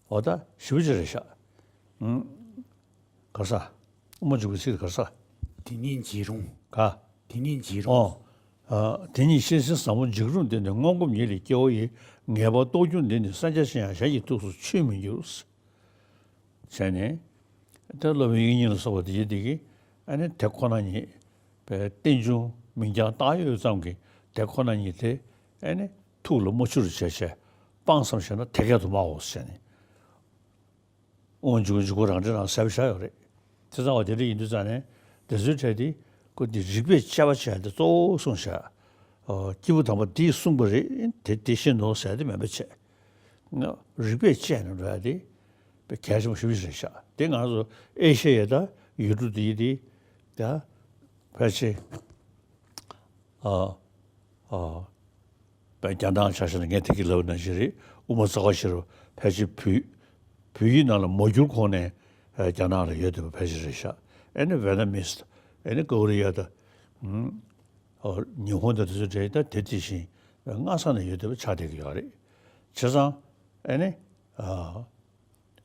འོ་ད་ཞེ་པོ་ཅིག་རེད་ཤག་ཨུམ། ག་རེ་ཟ། དབུ་མ་འཇུག་པའི་ཚིག་དེ་ག་རེ་ཟ། དེ་ཉིད་འཇིགས་རུང་། ག་དེ་ཉིད་འཇིགས་རུང་། ཨོ། ཨ་དེ་ཉིད་བཤད་ཟིན་ཟབ་མོ་འཇིགས་རུང་དེ་ནི་སྔོན་གོམས་ཉིད་ལས་སྐྱེ་བོ་ཡི་ངེས་པ་རྟོགས་འགྱུར་འདི་ནི་སངས་རྒྱས་ཆེ་ཡང་གཞན་གྱི་ཐུགས་སུ་ཆུད་མི་འགྱུར། བྱས་ནས། ད་སློབ་དཔོན་དབྱིག་གཉེན་ལ་སོགས་པ་དེ་ཡི་དེ་གིས་ཨ་ནི་དེ་ཁོ་ན་ཉིད་པའི་རྟེན་འབྱུང་མིང་རྐྱང་བཏགས་ཡོད་ཙམ་གྱིས་དེ་ཁོ་ན་ཉིད་དེ་ཨ་ནི་ཐུགས་ལ་མ་ཆུད་པར་བྱས་བྱས་སྤང་ཙམ་བྱས་ན་དེ་སྐད་དུ་སྨྲའོ་ཟེར་ནས། དབུ་མ་འཇུག་པའི་འཇུག་སྒོ་རང་འགྲེལ་ནང་གསལ་པོ་བཞག་ཡོད་རེད། དེ་ཙང་བ་དེ་འདྲ་ཡིན་དུས་ཙང་ནས་དེ་ཚོའི་གྲས་དེ་ཁོ་འདི་རིགས་པས་དཔྱད་པ་བྱས་ཏེ་གཙོ་བོ་གསུངས་བཞག་ཨོ་སྐྱེས་བུ་དམ་པ་འདིས་གསུངས་པ་རེད། དེ་དེ་བཞིན་ནོ་ཟེར་དེ་མེད་པ་བྱས། ང་རིགས་པས་དཔྱད་ནས་འགྲོ་ཡ་དེ་དཔེ་གལ་ཆེན་པོ་ཞེ་པོ་ཞིག་རེད་ཤག་དེ་ང་ཚོ་ཨེ་ཤེ་ཡ་དང་ཡུལ་གྲུ་འདི་དེ་ད་ཕལ་ཆེར་ཨ་ཨ་པའི་རྒྱ་ནག་ཆ་བཞག་ན་ངས་དེ་གི་ལབ་ནང་བཞིན་རེད། དབུ་མ་རྩ་བ་ཤེས་རབ་ཕལ་ཆེར་བོད་བོད་ཡིག་ནང་ལ་མ་བསྒྱུར་གོང་ནས་ཨ་རྒྱ་ནག་ལ་ཡོད་བསྡད་པ་ཕལ་ཆེར་རེད་ཤག་ཨེ་ནི་ཝེ་ཏ་མིས་ཨེ་ནི་ཀོ་རི་ཡ་དང་ཨ་ཉི་ཧོང་དང་དེ་ཚོ་འདྲ་ད་དེ་དེ་བཞིན་སྔ་ས་ནས་ཡོད་བསྡད་པ་ཆགས་བསྡད་ཀྱི་ཡོད་རེད། བྱས་ཙང་ཨེ་ནི་ཨ།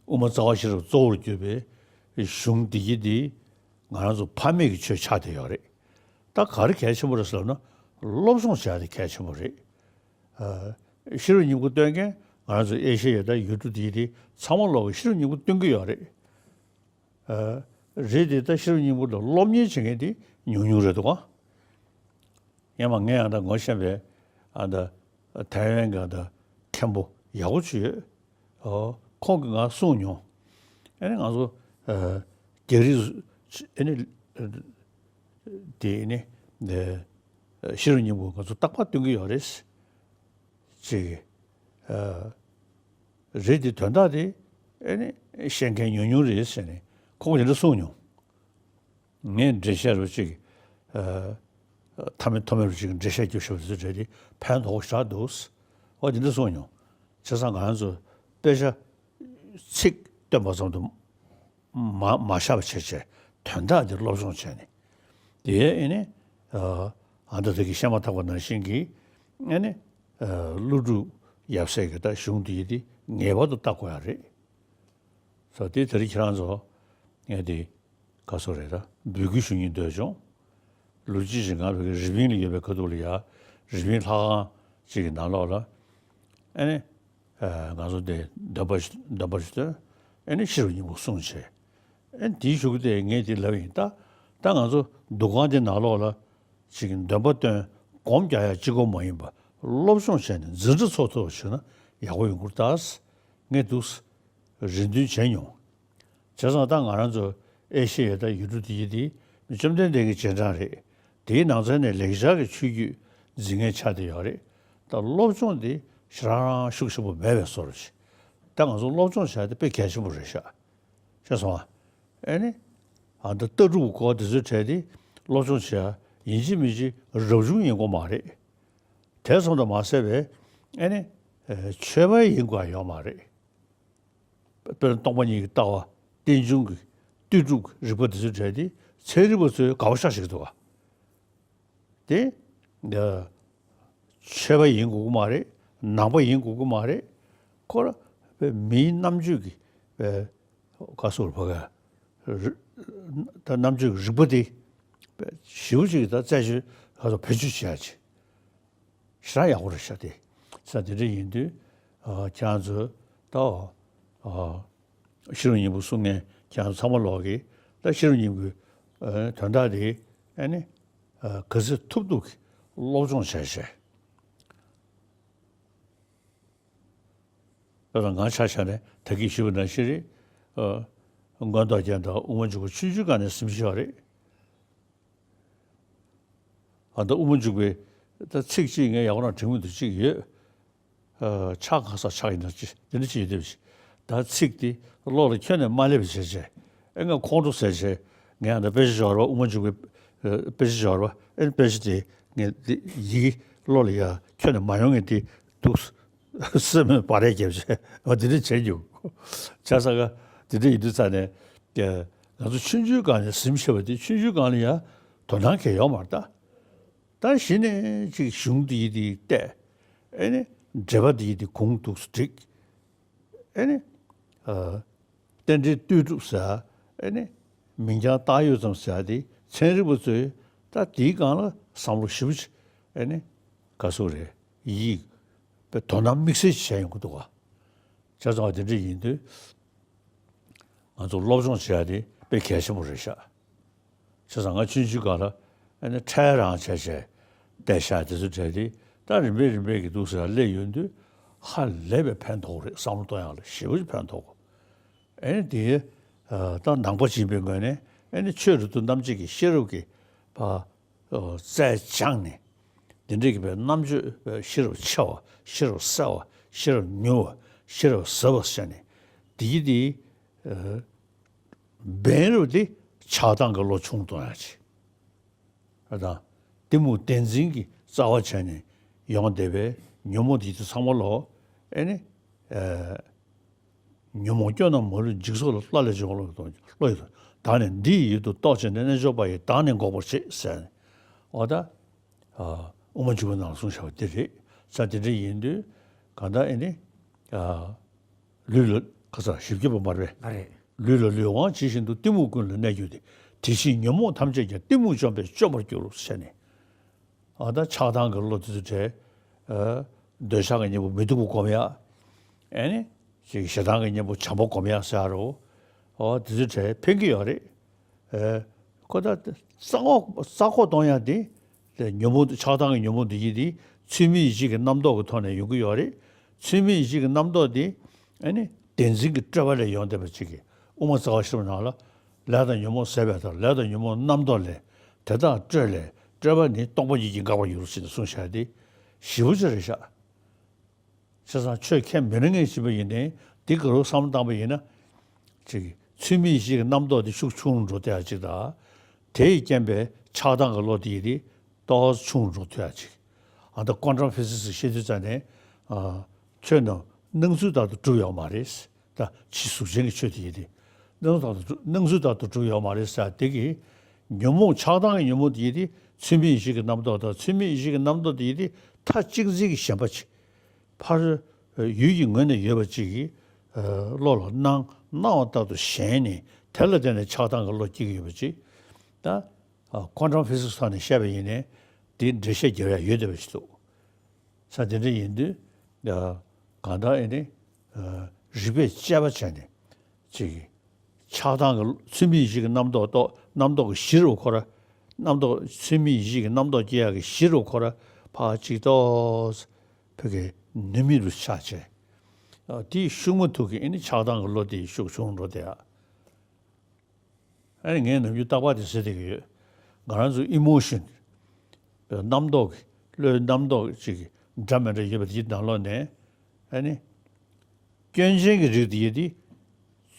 དབུ་མ་རྩ་བ་ཤེས་རབ་གཙོ་བོར་གྱུར་པའི་གཞུང་འདི་གི་འདི་ང་རང་ཚོ་ཕ་མེས་ཀྱི་ཆོས་ཆགས་བསྡད་ཡོད་རེད། ད་ག་རེ་གལ་ཆེན་པོ་རེད་ཟེར་ན་སློབ་སྦྱོང་བྱ་ཡ་དེ་གལ་ཆེན་པོ་རེད། ཨ་ཤེས་རབ་སྙིང་པོ་སྟོན་མཁན་ང་རང་ཚོ་ཨེ་ཤེ་ཡ་དང་ཡུལ་གྲུ་འདི་གི་འདི་ཚང་མ་ལོག་གི་ཤེས་རབ་སྙིང་པོ་སྟོན་གྱི་ཡོད་རེད། ཨ་རེད་དེ་ད་ཤེས་རབ་སྙིང་པོ་ལ་སློབ་གཉེར་བྱེད་མཁན་དེ་ཉུང་ཉུང་རེད་འདུག་ག་སྔོན་མ་ངས་ཨ་ད་ངོ་ཤེས་པའི་ཨ་ད་ཐའེ་ཝན་གྱི་ཨ་ད་མཁན་པོ་ཡག་པོ་ཅིག་ཡོད། ཨོ་ཁོང་གིས་ང་གསུངས་མྱོང་། ཨ་ནི་ང་ཚོ་ཨ་རྒྱ་རིགས་ཨ་ནི་དེ་ནི་ཤེས་རབ་སྙིང་པོ་ང་ཚོ་རྟག་པར་སྟོན་གྱི་ཡོད་རེད། ཅིག་ཨ་རེད་དེ་དོན་དག་དེ་ཨ་ནི་ཤེས་མཁན་ཉུང་ཉུང་རེད་ཟེར་ནས་ཁོང་གིས་དེ་འདྲ་གསུངས་མྱོང་། ངས་འགྲེལ་བཤད་རོ་གཅིག་ཨ་མཐའ་མེད་ཐོགས་མེད་རོ་གཅིག་འགྲེལ་བཤད་རྒྱབ་ཤོག་དེ་ཚོ་འགྲེལ་ཏེ་ཕན་ཐོགས་ཤག་འདུག་འོ་དེ་འདྲ་གསུངས་མྱོང་། བྱས་ཙང་ང་རང་ཚོ་དཔེ་ཆ་ཚིག་བཏོན་པ་ཙམ་དུ་མ་མ་བཞག་པ་བྱས་བྱས་དོན་དག་དེ་སློབ་སྦྱོང་བྱས་ནས་དེ་ཨེ་ནི་ཨ་ད་དེ་གི་བཤད་མ་ཐག་པ་ནང་བཞིན་གྱི་ཨེ་ནི་ཀླུ་སྒྲུབ་ཡབ་སྲས་ཀྱི་ད་གཞུང་དེ་ཡི་དེ་ངེས་པར་དུ་བལྟ་དགོས་ཡ་རེད། ས་དེ་དེ་རིང་ཁྱེད་རང་ཚོ་ངས་དེ་ག་སོ་རེད་ད་འབོད་སྐུལ་ཞུ་སྙིང་འདོད་བྱུང་། ལོ་གཅིག་ཅིག་ང་ཕ་གི་རི་པིན་ལ་ཡོད་པའི་ཁ་ཐུག་ལ་ཡ་རི་པིན་ལྷ་ཁང་ཅིག་གི་ནང་ལོགས་ལ་ཨ་ནི་ང་ཚོ་དེ་འདོན་པ་འདོན་པ་ཞིག་བཏོན། ཨ་ནི་ཤེས་རབ་སྙིང་པོ་གསུངས་བྱས། ཨ་ནི་དེའི་གཞུག་གུ་དེ་ངས་དེ་ལབ་ཡིན་ད། ད་ང་ཚོ་འདུ་ཁང་དེ་ནང་ལོགས་ལ་ཅིག་འདོན་པ་བཏོན་སྒོམ་རྒྱག་ཡ་གཅིག་པོ་མ་ཡིན་པ་སློབ་སྦྱོང་བྱས་ནས་འཛིན་གྲྭ་ཚོགས་ཐུབ་པ་བྱུང་ན་ཡག་པོ་ཡོང་གི་རེད་ད། ངས་འདུག་རེ་འདུན་བྱས་མྱོང་། བྱས་ཙང་ད་ང་རང་ཚོ་ཨེ་ཤེ་ཡ་དང་ཡུལ་གྲུ་འདི་ཡི་འདི་བཅོམ་ལྡན་འདས་ཀྱི་རྗེས་འབྲང་རེད། དེའི་ནང་ཚན་ནས་ལེགས་སྦྱར་གྱི་ཆོས་བརྒྱུད་འཛིན་མཁན་ཆགས་བསྡད་ཡོད་རེད། ད་སློབ་སྦྱོང་དེ་ཞེ་དྲག་རང་ཤུགས་ཆེན་པོ་མེད་པའི་བཟོ་འདྲ་ཞིག་ད་ང་ཚོ་སློབ་སྦྱོང་བྱ་དེ་དཔེ་གལ་ཆེན་པོ་རེད་ཤག་ཤེས་སོང་ཨ། ཨེ་ནི། ཨ་ད་ལྟ་གྲུབ་སྐོར་དེ་ཚོའི་གྲས་དེ་སློབ་སྦྱོང་བྱེད་ཡ་ཡིན་གཅིག་མིན་གཅིག་རབ་བྱུང་ཡིན་དགོས་མ་རེད། དེ་ཙམ་དུ་མ་ཟད་པའི་ཨེ་ནི། ཨེ་ཆོས་པ་ཡིན་དགོས་ཡ་ཡོད་མ་རེད། དཔེར་ན་སྟོང་པ་ཉིད་ཀྱི་ལྟ་བ། རྟེན་འབྱུང་གི་ལྟོས་གྲུབ་རིག་པ་དེ་ཚོའི་གྲས་དེ་ཚན་རིག་པ་ཚོས་དགའ་པོ་ཤ་ཞིག་འདུག་བ། དེ། ཆོས་པ་ཡིན་དགོས་ཀྱི་མ་རེད། ནང་པ་ཡིན་དགོས་ཀྱི་མ་རེད། ཁོ་ར་མིའི་རྣམ་དཔྱོད་ཀྱི་ག་སོགས་ཕ་ག་ད་རྣམ་དཔྱོད་ཀྱི་རིག་པ་དེ་ཞེ་པོ་ཅིག་ད་རྩད་གཅོད་ག་སོགས་བེད་སྤྱོད་བྱེད་ཡ་ཅིག་ཞེ་དྲག་ཡག་པོ་རེད་ཤག་དེ་ས་དེ་འདྲ་ཡིན་དུས་ཁྱེད་རང་ཚོ་ད། ཤེས་རབ་སྙིང་པོ་གསུང་མཁན་ཁྱེད་རང་ཚང་མ་ལོག་གིས་ད་ཤེས་རབ་སྙིང་པོའི་དོན་དག་དེ་ཨ་ནི་ག་ཚོད་ཐུབ་ཐུབ་ཀྱིས་སློབ་སྦྱོང་བྱས་བྱས། དཔེར་ན་ང་ཆ་བཞག་ནས་ད་གིན་ཞུས་པ་ནང་བཞིན་རེད། མངོན་རྟོགས་རྒྱན་དང་དབུ་མ་འཇུག་པ་ཆུང་ཆུང་སྒང་ནས་ཟིན་བཞག་རེད། ཨ་ད་དབུ་མ་འཇུག་པའི་ད་ཚིག་གཅིག་ངས་ཡག་པོ་རང་དྲན་མི་འདུག་གཅིག་ཡོད། ཕྱག་གང་ཟག་ཕྱག་ཡིན་ན་ཅི་དེ་འདྲ་ཅི་ཡོད་དེ་ད་ཚིག་དེ་བློ་ལ་ཁྱོན་ནས་མ་སླེབས་པ་བྱས་བྱས་ཨེ་ང་ཁོང་ཁྲོ་ཟེར་བྱས་ངས་ཨ་ད་དཔེ་ཆ་སྦྱོར་བ་དབུ་མ་འཇུག་པའི་དཔེ་ཆ་སྦྱོར་བ་ཨེ་དཔེ་ཆ་དེ་ངས་དེ་ཡི་གེ་བློ་ལ་ཡ་ཁྱོན་ནས་མ་ཡོང་ངས་དེ་འདུག་སེམས་མོས་པ་རེ་བརྒྱབ་བྱས་ཨ་དེ་འདྲ་བྱས་འགྱུར་བྱས་ས་ག་དེ་འདྲ་ཡིན་དུས་ཙ་ནས་ང་ཚོ་ཆུང་ཆུང་སྒང་ནས་ཟིན་བྱས་པ་དེ་ཆུང་ཆུང་སྒང་ལ་ཡ་དོ་སྣང་གང་ཡོད་མ་རེད་ད། ད་གཞི་ནས་ཅིག་གཞུང་འདི་ཡི་འདི་བལྟས། ཨེ་ནི། འགྲེལ་པ་འདི་ཡི་འདི་གུང་འདུག་སྒྲིག་ཨེ་ནི། རྟེན་འབྲེལ་ལྟོས་གྲུབ་ཟེར། ཨེ་ནི། མིང་རྐྱང་བཏགས་ཡོད་ཙམ་ཟེར་འདི་ཚན་རིག་པ་ཚོས་ད་འདིའི་སྒང་ལ་བསམ་བློ་ཞིབ་པོ་ཅིག་ཨེ་ནི། ག་ཟེར་རེད། ཡིད། དཔེ་དོ་སྣང་དམིགས་བསལ་ཅིག་བྱས་ཡོང་གི་འདུག་ག་བྱས་ཙང་དེ་འདྲ་ཡིན་དུས། ང་ཚོ་སློབ་སྦྱོང་བྱེད་ཡ་དེ་དཔེ་གལ་ཆེན་པོ་རེད་ཤག་བྱས་ཙང་ང་ཆུང་ཆུང་སྒང་ལ་ཨ་ནི་ཕྲལ་རང་བྱས་བྱས་བལྟས་ཤག་དེ་ཚོ་བྲལ་ཏེ་ད་རིམ་པས་རིམ་པས་ཀྱི་འདུག་ཟེར་སླེབས་ཡོང་དུས་ཧ་ལས་པའི་ཕན་ཐོགས་རེད། བསམ་བློ་གཏོང་ཡག་ལ་ཞེ་པོ་ཅིག་ཕན་ཐོགས། ཨ་ནི་དེ་ད་ནང་པ་སྦྱིན་པའི་ངོས་ནས་ཨ་ནི་ཆོས་རབ་ཏུ་རྣམ་འབྱེད་ཀྱི་ཤེས་རབ་ཀྱི་ཕ། རྩལ་སྦྱངས་ནས། འདི་འདྲའི་གི་པའི་རྣམ་དཔྱོད་པའི་ཤེས་རབ་ཆེ་བ། ཤེས་རབ་གསལ་བ། ཤེས་རབ་མྱུར་བ། ཤེས་རབ་ཟབ་པ་ཟེར་ནས། འདི་གི་དེ། འབེན་རུ་དེ་ཆགས་སྡང་གི་བློ་ཆུང་གཏོང་ཡ་ཆེ། ཨ་དང་། གཏི་མུག་བདེན་འཛིན་གྱི་རྩ་བ་བྱས་ནས་ཡོང་བསྡད་པའི་ཉོན་མོངས་དེ་ཚོ་ཚང་མ་ལོ། ཨེ་ནི། ཉོན་མོངས་སྐྱོན་རྣམས་མ་ལུས་འཇིག་ཚོགས་ལ། ལྷ་ལས་བྱུང་བ་བློ་ཡི་དོན། བློ་ཡི་དོན། བདག་ནི་འདི་ཡི་ཡུལ་དུ་རྟོག་བྱས་ནས། རྣལ་འབྱོར་པ་ཡིས་བདག་ནི་འགོག་པར་བྱེད་ཟེར་ནས། འོ་ད། དབུ་མ་འཇུག་པའི་ནང་ལ་གསུངས་བཞག་པ་འདི་རེད། ས་དེ་འདྲ་ཡིན་དུས་གང་ལྟར་ཨེ་ནི། ལུས་ལ་ཁ་ཚ་ཞིབ་རྒྱས་པ་མ་རེད། མ་རེད། ལུས་ལ་ལུས་དབང་ཇི་བཞིན་དུ། གཏི་མུག་ཀུན་ལ་གནས་གྱུར་ཏེ། དེ་བཞིན་ཉོན་མོངས་ཐམས་ཅད་ཀྱང་། གཏི་མུག་བཅོམ་པས་བཅོམ་པར་འགྱུར་ཟེར་ནས། ཨ་ད་ཆགས་སྡང་གི་བློ་དེ་ཚོ་བྲལ། འདོད་ཆགས་ཀྱི་གཉེན་པོ་མི་སྡུག་པ་སྒོམ་ཡ། ཨེ་ནི། ཅིག་ཞེ་སྡང་གི་གཉེན་པོ་བྱམས་པ་སྒོམ་ཡ་ཟེར་རོ། ཨོ་དེ་ཚོ་བྲལ་ཕན་གྱི་ཡོད་རེད། ཨེ། ཁོ་ད་རྩ་འགོག་རྩ་འགོག་གཏོང་ཡ་དེ། དེ་ཉོན་མོངས་ཆགས་སྡང་གི་ཉོན་མོངས་དེ་ཡིན་དེ། ཚུལ་མིན་ཡིད་བྱེད་ཀྱི་རྣམ་རྟོག་གི་ཐོག་ནས་ཡོང་གི་ཡོད་རེད། ཚུལ་མིན་ཡིད་བྱེད་ཀྱི་རྣམ་རྟོག་དེ། ཨེ་ནི། བདེན་འཛིན་གྱི་སྤྲོས་པ་ལས་ཡོང་བསྡད་པ་ཅིག་གིས་དབུ་མ་རྩ་བ་ཤེས་རབ་ནང་ལ། ལས་དང་ཉོན་མོངས་ཟད་པའི་མཐར། ལས་དང་ཉོན་མོངས་རྣམ་རྟོག་ལས། དེ་དག་སྤྲོས་ལས། སྤྲོས་པ་ནི་སྟོང་པ་ཉིད་ཀྱིས་འགག་པར་འགྱུར་ཟེར་ནས་གསུངས་བཞག་དེ་ཞེ་པོ་ཅིག་རེད་ཤག་བྱས་ཙང་ཆོས་མཁས་མི་རིང་ངེས་བྱེད་པ་ཡིན་ནའི་འདི་ག་རུ་བསམ་བློ་བཏང་པ་ཡིན་ན། ཅིག་ཚུལ་མིན་ཡིད་བྱེད་ཀྱི་རྣམ་རྟོག་དེ་ཤུགས་ཆུང་རུ་འགྲོ་བསྡད་ཡ་ཅིག་དང་། དེ་ཡི་རྐྱེན་པས་ཆགས་སྡང་གི་བློ་དེ་ཡི་དེ་ཏོག་ཙམ་ཆུང་རུ་འགྲོ་ཐུབ་ཡ་ཅིག་ཨ་ད་ཀོན་ཊམ་ཕི་སི་སི་ཤེས་དུས་ཙ་ནས། ཨ། ཆོས་རྣམས་སྣང་ཚུལ་ལྟར་དུ་གྲུབ་ཡོད་མ་རེད། ད་ཕྱི་གཟུགས་ཅན་གྱི་ཆོས་དེ་ཡིན་ཏེ། སྣང་ཚུལ་ལྟར་དུ་གྲུབ་སྣང་ཚུལ་ལྟར་དུ་གྲུབ་ཡོད་མ་རེད་ཟེར་དེ་གི། ཉོན་མོངས་ཆགས་སྡང་གི་ཉོན་མོངས་དེ་ཡིན་ཏེ། ཚུལ་མིན་ཡིད་བྱེད་ཀྱི་རྣམ་རྟོག་དང་། ཚུལ་མིན་ཡིད་བྱེད་ཀྱི་རྣམ་རྟོག་དེ་ཡིན་ཏེ། མཐའ་གཅིག་འཛིན་གྱི་ཞེན་པ་ཅིག་ཕར་ཡུལ་གྱི་ངོས་ནས་ཡོད་པ་ཅིག་གི་བློ་ལ་སྣང་སྣང་བ་ལྟར་དུ་ཞེན་ནས། དེ་ལ་བརྟེན་ནས་ཆགས་སྡང་གི་བློ་སྐྱེ་གི་ཡོད་པ་ཅིག་ད་ཀོན་ཊམ་ཕི་སི་སི་ཐོག་ནས་བཤད་པ་ཡིན་ནའི་དེ་འགྲེལ་བཤད་རྒྱབ་ཡ་ཡོད་བསྡད་པ་ཞིག་འདུག་ས་དེ་འདྲ་ཡིན་དུས། གང་ལྟར་ཨེ་ནི། རིགས་པས་དཔྱད་པ་བྱས་ནས། ཅིག་ཆགས་སྡང་གི་ཚུལ་མིན་ཡིད་བྱེད་ཀྱི་རྣམ་རྟོག་རྟོག་རྣམ་རྟོག་གི་གཞི་རུ་ཁོ་ར། རྣམ་རྟོག་ཚུལ་མིན་ཡིད་བྱེད་ཀྱི་རྣམ་རྟོག་སྐྱེ་ཡག་གི་གཞི་རུ་ཁོ་ར། ཕར་ཅིག་ཏོག་ཙམ་ཕ་གི་ནུས་མེད་དུ་ཆགས་བྱས། དེའི་ཤུགས་མ་ཐུག་གི་ཨེ་ནི་ཆགས་སྡང་གི་བློ་དེ་ཤུགས་ཆུང་འགྲོ་བསྡད་ཡ། ཨ་ནི་ངས་ནམ་རྒྱུན་རྟག་པར་དེ་ཟེར་བསྡད་ཀྱི་ཡོད། ང་རང་ཚོ་ཨི་མོ་ཤན་ རྣམ་རྟོག་གི་བློའི་རྣམ་རྟོག་ཅིག་འདྲ་མི་འདྲ་ཡོད་པ་དེའི་ནང་ལོགས་ནས་ཨ་ནི། སྐྱོན་ཅན་གྱི་རིགས་དེ་ཡིན་ཏེ།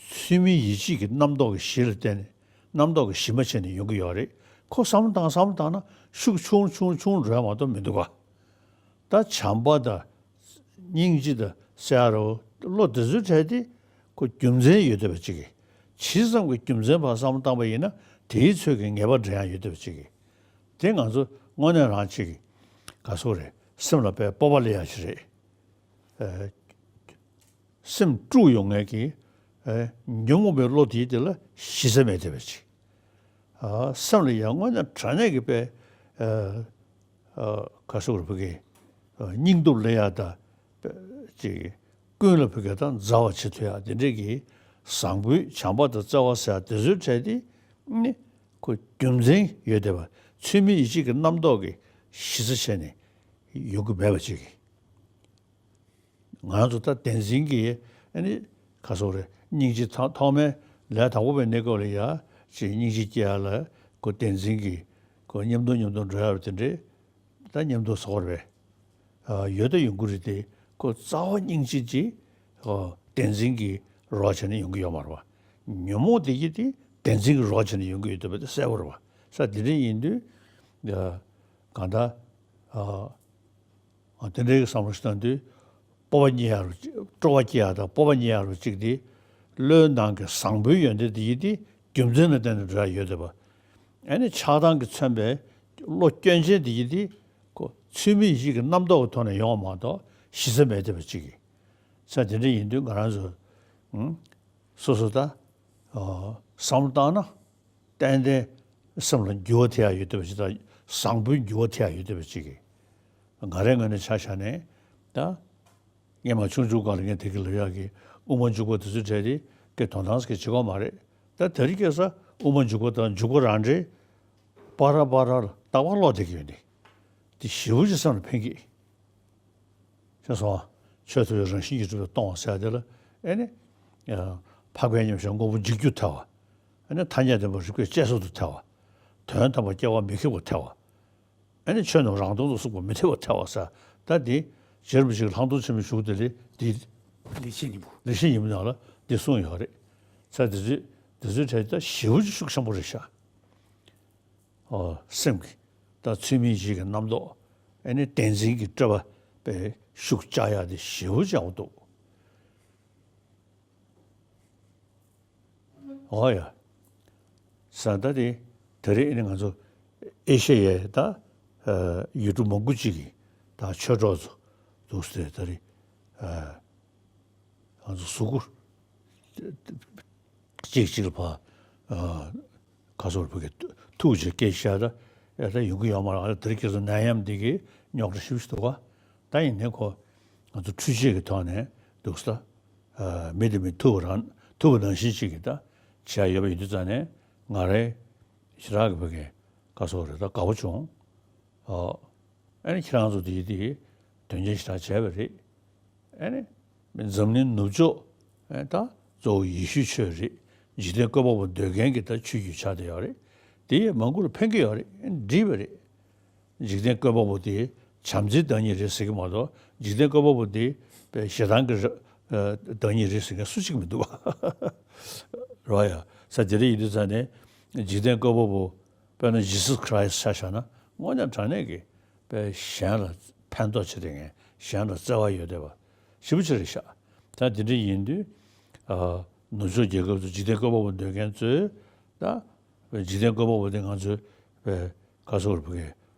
ཚུལ་མིན་ཡིད་བྱེད་ཀྱི་རྣམ་རྟོག་གི་གཞི་ལ་བརྟེན་ནས་རྣམ་རྟོག་གི་གཞི་མ་བྱས་ནས་ཡོང་གི་ཡོད་རེད། ཁོ་བསམ་བློ་བཏང་བསམ་བློ་བཏང་ན་ཤུགས་ཆུང་ཆུང་ཆུང་འགྲོ་ཡ་མ་གཏོགས་མི་འདུག་ག་ད་བྱམས་པ་དང་སྙིང་རྗེ་དང་ཟེར་ཡ་རོ་བློ་དེ་ཚོའི་གྲས་དེ་ཁོ་རྒྱུ་མཚན་ཡོད་བསྡད་པ་ཅིག་གིས། ཇི་ཙམ་གྱི་རྒྱུ་མཚན་བར་བསམ་བློ་བཏང་པ་ཡིན་ན་དེའི་ཚོད་ཀྱི་ངེས་པ་འདྲ་ཡང་ཡོད་བསྡད་པ་ཅིག་གིས། དེ་ང་ཚོ་དངོས་གནས་རང་ཅིག་ག་སོ་རེད། སེམས་ལ་དཔེ་སྤོབས་པ་སླེབས་ཡ་ཞིག་རེད། ཨ། སེམས་དཀྲུགས་ཡོང་མཁན་གྱི་ཨ་ཉོན་མོངས་པའི་བློ་དེའི་དེ་ལ་གཞི་རྩ་མེད་བསྡད་པ་ཅིག་ཨ། སེམས་ལ་ཡང་དངོས་གནས་དྲང་གནས་ཀྱི་དཔེ་ཨ་ཨ་ག་སོ་རེད་བུ་གི་ཨ་སྙིང་སྟོབས་སླེབས་ཡ་དང་ཅིག་ཀུན་ལ་བུ་གི་དང་མཛའ་བ་བྱེད་ཐུབ་ཡ་དེ་འདྲས་ཀྱི་བཟང་པོའི་བྱམས་པ་དང་བརྩེ་བ་ཟེར་ཡ་དེ་ཚོའི་གྲས་དེ་ནི་ཁོ་རྒྱུ་མཚན་ཡོད་བསྡད་པ། ཚུལ་མིན་ཡིད་བྱེད་ཀྱི་རྣམ་རྟོག་གི་གཞི་རྩ་བྱས་ནས་ཡོང་གི་མེད་པ་ཅིག་གིས། ང་རང་ཚོ་ད་བདེན་འཛིན་གྱི་ཨ་ནི་ག་སོ་རེད། སྙིང་རྗེ་ཐོག་ཐོག་མའི་ལས་དང་པོ་པའི་གནས་སྐབས་ལ་ཡ་ཅིག་སྙིང་རྗེ་སྐྱེ་ཡ་ལ་ཁོ་བདེན་འཛིན་གྱི་ཁོ་མཉམ་དུ་མཉམ་དུ་འགྲོ་ཡ་རུ་དེ་འདྲས་ད་མཉམ་དུ་ཟོག་རེད། ཨ་ཡོད་ད་ཡོང་གི་རེད་དེ་ཁོ་རྩ་བ་སྙིང་རྗེ་ཅིག་ཨ་བདེན་འཛིན་གྱི་རོགས་བྱས་ནས་ཡོང་གི་ཡོད་མ་རེད་བ། ཉོན་མོངས་དེ་གྱིས་དེ་བདེན་འཛིན་གྱི་རོགས་བྱས་ནས་ཡོང་གི་ཡོད་འདུག་པ་དེ་གསལ་པོ་རེད་བ། ས་དེ་འདྲས་ཡིན་དུས་ཨ་གང་ལྟར་ཨ། དེ་འདྲའི་བསམ་བློ་ཞིག་བཏང་དུས་སྤོབས་པ་རྙེད་ཡག་རུ་སྤྲོ་བ་སྐྱེ་ཡག་དང་སྤོབས་པ་རྙེད་ཡག་རུ་གཅིག་དེ་བློའི་ནང་གི་བཟང་པོའི་ཡོན་ཏན་དེ་ཡིན་ཏེ་རྒྱུ་མཚན་ལ་བརྟེན་ནས་འགྲོ་ཡག་ཡོད་བསྡད་པ། ཨ་ནི་ཆགས་སྡང་གིས་མཚོན་པའི་བློ་སྐྱོན་ཅན་དེ་ཡིན་ཏེ་ཁོ་ཚུལ་མིན་ཡིད་ཀྱི་རྣམ་རྟོག་གི་ཐོག་ནས་ཡོང་བ་མ་གཏོགས་གཞི་རྩ་མེད་བསྡད་པ་གཅིག་གིས། ས་དེ་འདྲ་ཡིན་དུས་ང་རང་ཚོ་སོ་སོ་ད་བསམ་བློ་བཏང་ན། ཏན་ཏན་སེམས་ལ་འགྱུར་བ་ཐེབས་ཡག་ཡོད་བསྡད་པ་ཞིག་དང་བཟང་པོའི་འགྱུར་བ་ཐེབས་ཡག་ཡོད་བསྡད་པ་ཅིག་གིས། ང་རའི་ངོས་ནས་ཆ་བཞག་ནས་ད་སྔས་མ་ཆུང་ཆུང་སྒང་ལ་ངས་དེ་གི་ལབ་ཡག་གི་དབུ་མ་འཇུག་པ་དེ་ཚོའི་གྲས་དེ་སྐད་དོན་དག་ཟེར་གྱི་བྱེད་དགོས་མ་རེད། ད་དེ་རིང་ཁ་སང་དབུ་མ་འཇུག་པ་དང་འཇུག་པ་རང་འདྲའི་པ་ར་པ་ར་ལ་རྟག་པར་ཀློག་བསྡད་ཀྱི་ཡོད་ནི་དེ་ཞེ་པོ་ཅིག་སེམས་ལ་ཕན་གྱི། ཤེས་སོང་ཨ། ཆོས་ཐོབ་པའི་རང་བཞིན་གྱིས་གྲུབ་པའི་སྟོང་བ་ཟེར་ཡ་དེ་ལ་ཨེ་ནི། འཕགས་པའི་མཉམ་གཞག་དངོས་པོ་འཇིག་རྒྱུ་ཐལ་བ། ཨེ་ནི་ཐ་སྙད་བདེན་པ་རིགས་པས་དཔྱད་བཟོད་དུ་ཐལ་བ། དོན་དམ་པར་སྐྱེ་བ་མི་ཁེགས་པར་ཐལ་བ། ཨེ་ནི་ཆོས་རྣམས་རང་སྟོང་དུ་གསུངས་པ་མི་འཐད་པར་ཐལ་བ་ཟེར། ད་འདི་རྗེ་རིན་པོ་ཆེ་གི་ལྷག་མཐོང་ཆེན་མོའི་གཞུང་དེ་ལས་འདི་ལེགས་བཤད་སྙིང་པོ། ལེགས་བཤད་སྙིང་པོ་ནང་ལ་འདི་གསུངས་ཡོད་རེད། ས་དེ་ཚོའི་དེ་ཚོའི་གྲས་ད་ཞེ་པོ་ཅིག་ཤུགས་ཆེན་པོ་རེད་ཤག་ཨོ། སེམས་ཀྱི་ད་ཚུལ་མིན་ཡིད་ཀྱི་རྣམ་རྟོག་ཨེ་ནི་བདེན་འཛིན་གྱི་སྤྲོས་པ་པའི་ཤུགས་བཅག་ཡག་དེ་ཞེ་པོ་ཅིག་ཡག་པོ་འདུག་ཨོ་ཡ། ས་ད་དེ་ད་རེས་ཨེ་ནི་ང་ཚོ་ཨེ་ཤེ་ཡའི་ད་ཡུལ་གྲུ་མང་པོ་ཅིག་གི་ད་ཆོས་གྲོགས་ཚོ་འདུག་སྟེ་ད་རེས་ང་ཚོ་གཟུགས་པོ་གཅིག་གཅིག་ལ་ཕར་ཨ་ཁ་སོར་བུ་གི་ཐུག་ཅིག་སྐད་ཆ་ད་ཡ་ད་ཡོང་གི་ཡོད་མ་རེད། ཨ་ད་དེ་རིང་ཁྱེད་ཚོ་ནད་ཡམས་འདི་གི་རྙོག་དྲ་ཞེ་པོ་ཞིག་འདུག་ག་ད་ཡིན་ནའི་ཁོ་ང་ཚོ་འཕྲུལ་ཆས་ཀྱི་ཐོག་ནས་འདུག་ས་ད་མི་དེ་མི་ཐུག་པ་རང་ཐུག་པ་ནང་བཞིན་ཅིག་གི་ད་བྱས་ཡོད་པ་ཡིན་དུས་ཙང་ནས་ང་རའི་ཞེ་དྲག་གི་བུ་གི་ཁ་སོར་རེད་ད་དགའ་པོ་བྱུང་། ཨོ། ཨ་ནི་ཁྱེད་རང་ཚོ་དེ་དེ་དོན་ཆེན་ཞེ་དྲག་བྱས་པ་རེད། ཨ་ནི་འཛམ་གླིང་ནུབ་ཕྱོགས་ཨ་ད་གཙོ་བོ་ཡེ་ཤུའི་ཆོས་རེད། འཇིག་རྟེན་བཀོད་པ་པོ་འདོད་མཁན་གྱི་ད་ཆོས་བརྒྱུད་ཆགས་བསྡད་ཡོད་རེད། དེ་ཡིས་མང་པོ་ལ་ཕན་གྱི་ཡོད་རེད། འགྲིག་པ་རེད། འཇིག་རྟེན་བཀོད་པ་པོ་དེ་བྱམས་བརྩེའི་བདག་ཉིད་རེད་ཟེར་གྱི་མ་གཏོགས་འཇིག་རྟེན་བཀོད་པ་པོ་དེ་དཔེ་ཞེ་སྡང་གི་ར་ཨ་བདག་ཉིད་རེད་ཟེར་མཁན་སུ་གཅིག་མི་འདུག་བ། རེད་བ་ཡ། ས་དེ་འདྲ་ཡིན་དུས་ཙང་ནས་འཇིག་རྟེན་བཀོད་པ་པོ་དཔེར་ན་ཇི་སུ་ཁྲ་ཡི་སི་ཆ་བཞག་ན་དངོས་གནས་དྲང་གནས་ཀྱི་དཔེ་གཞན་ལ་ཕན་ཐོགས་བྱེད་བསྡད་མཁན་གཞན་ལ་བརྩེ་བ་ཡོད་བསྡད་པ་ཞེ་པོ་ཅིག་རེད་ཤག་ད་དེ་འདྲ་ཡིན་དུས་ཨ་ནུབ་ཕྱོགས་རྒྱལ་ཁབ་ཚོ་འཇིག་རྟེན་བཀོད་པ་པོ་འདོད་མཁན་ཚོས་ད་འཇིག་རྟེན་བཀོད་པ་པོ་དེ་ང་ཚོའི་དཔེ་ག་སོགས་རེད་བུ་གའི་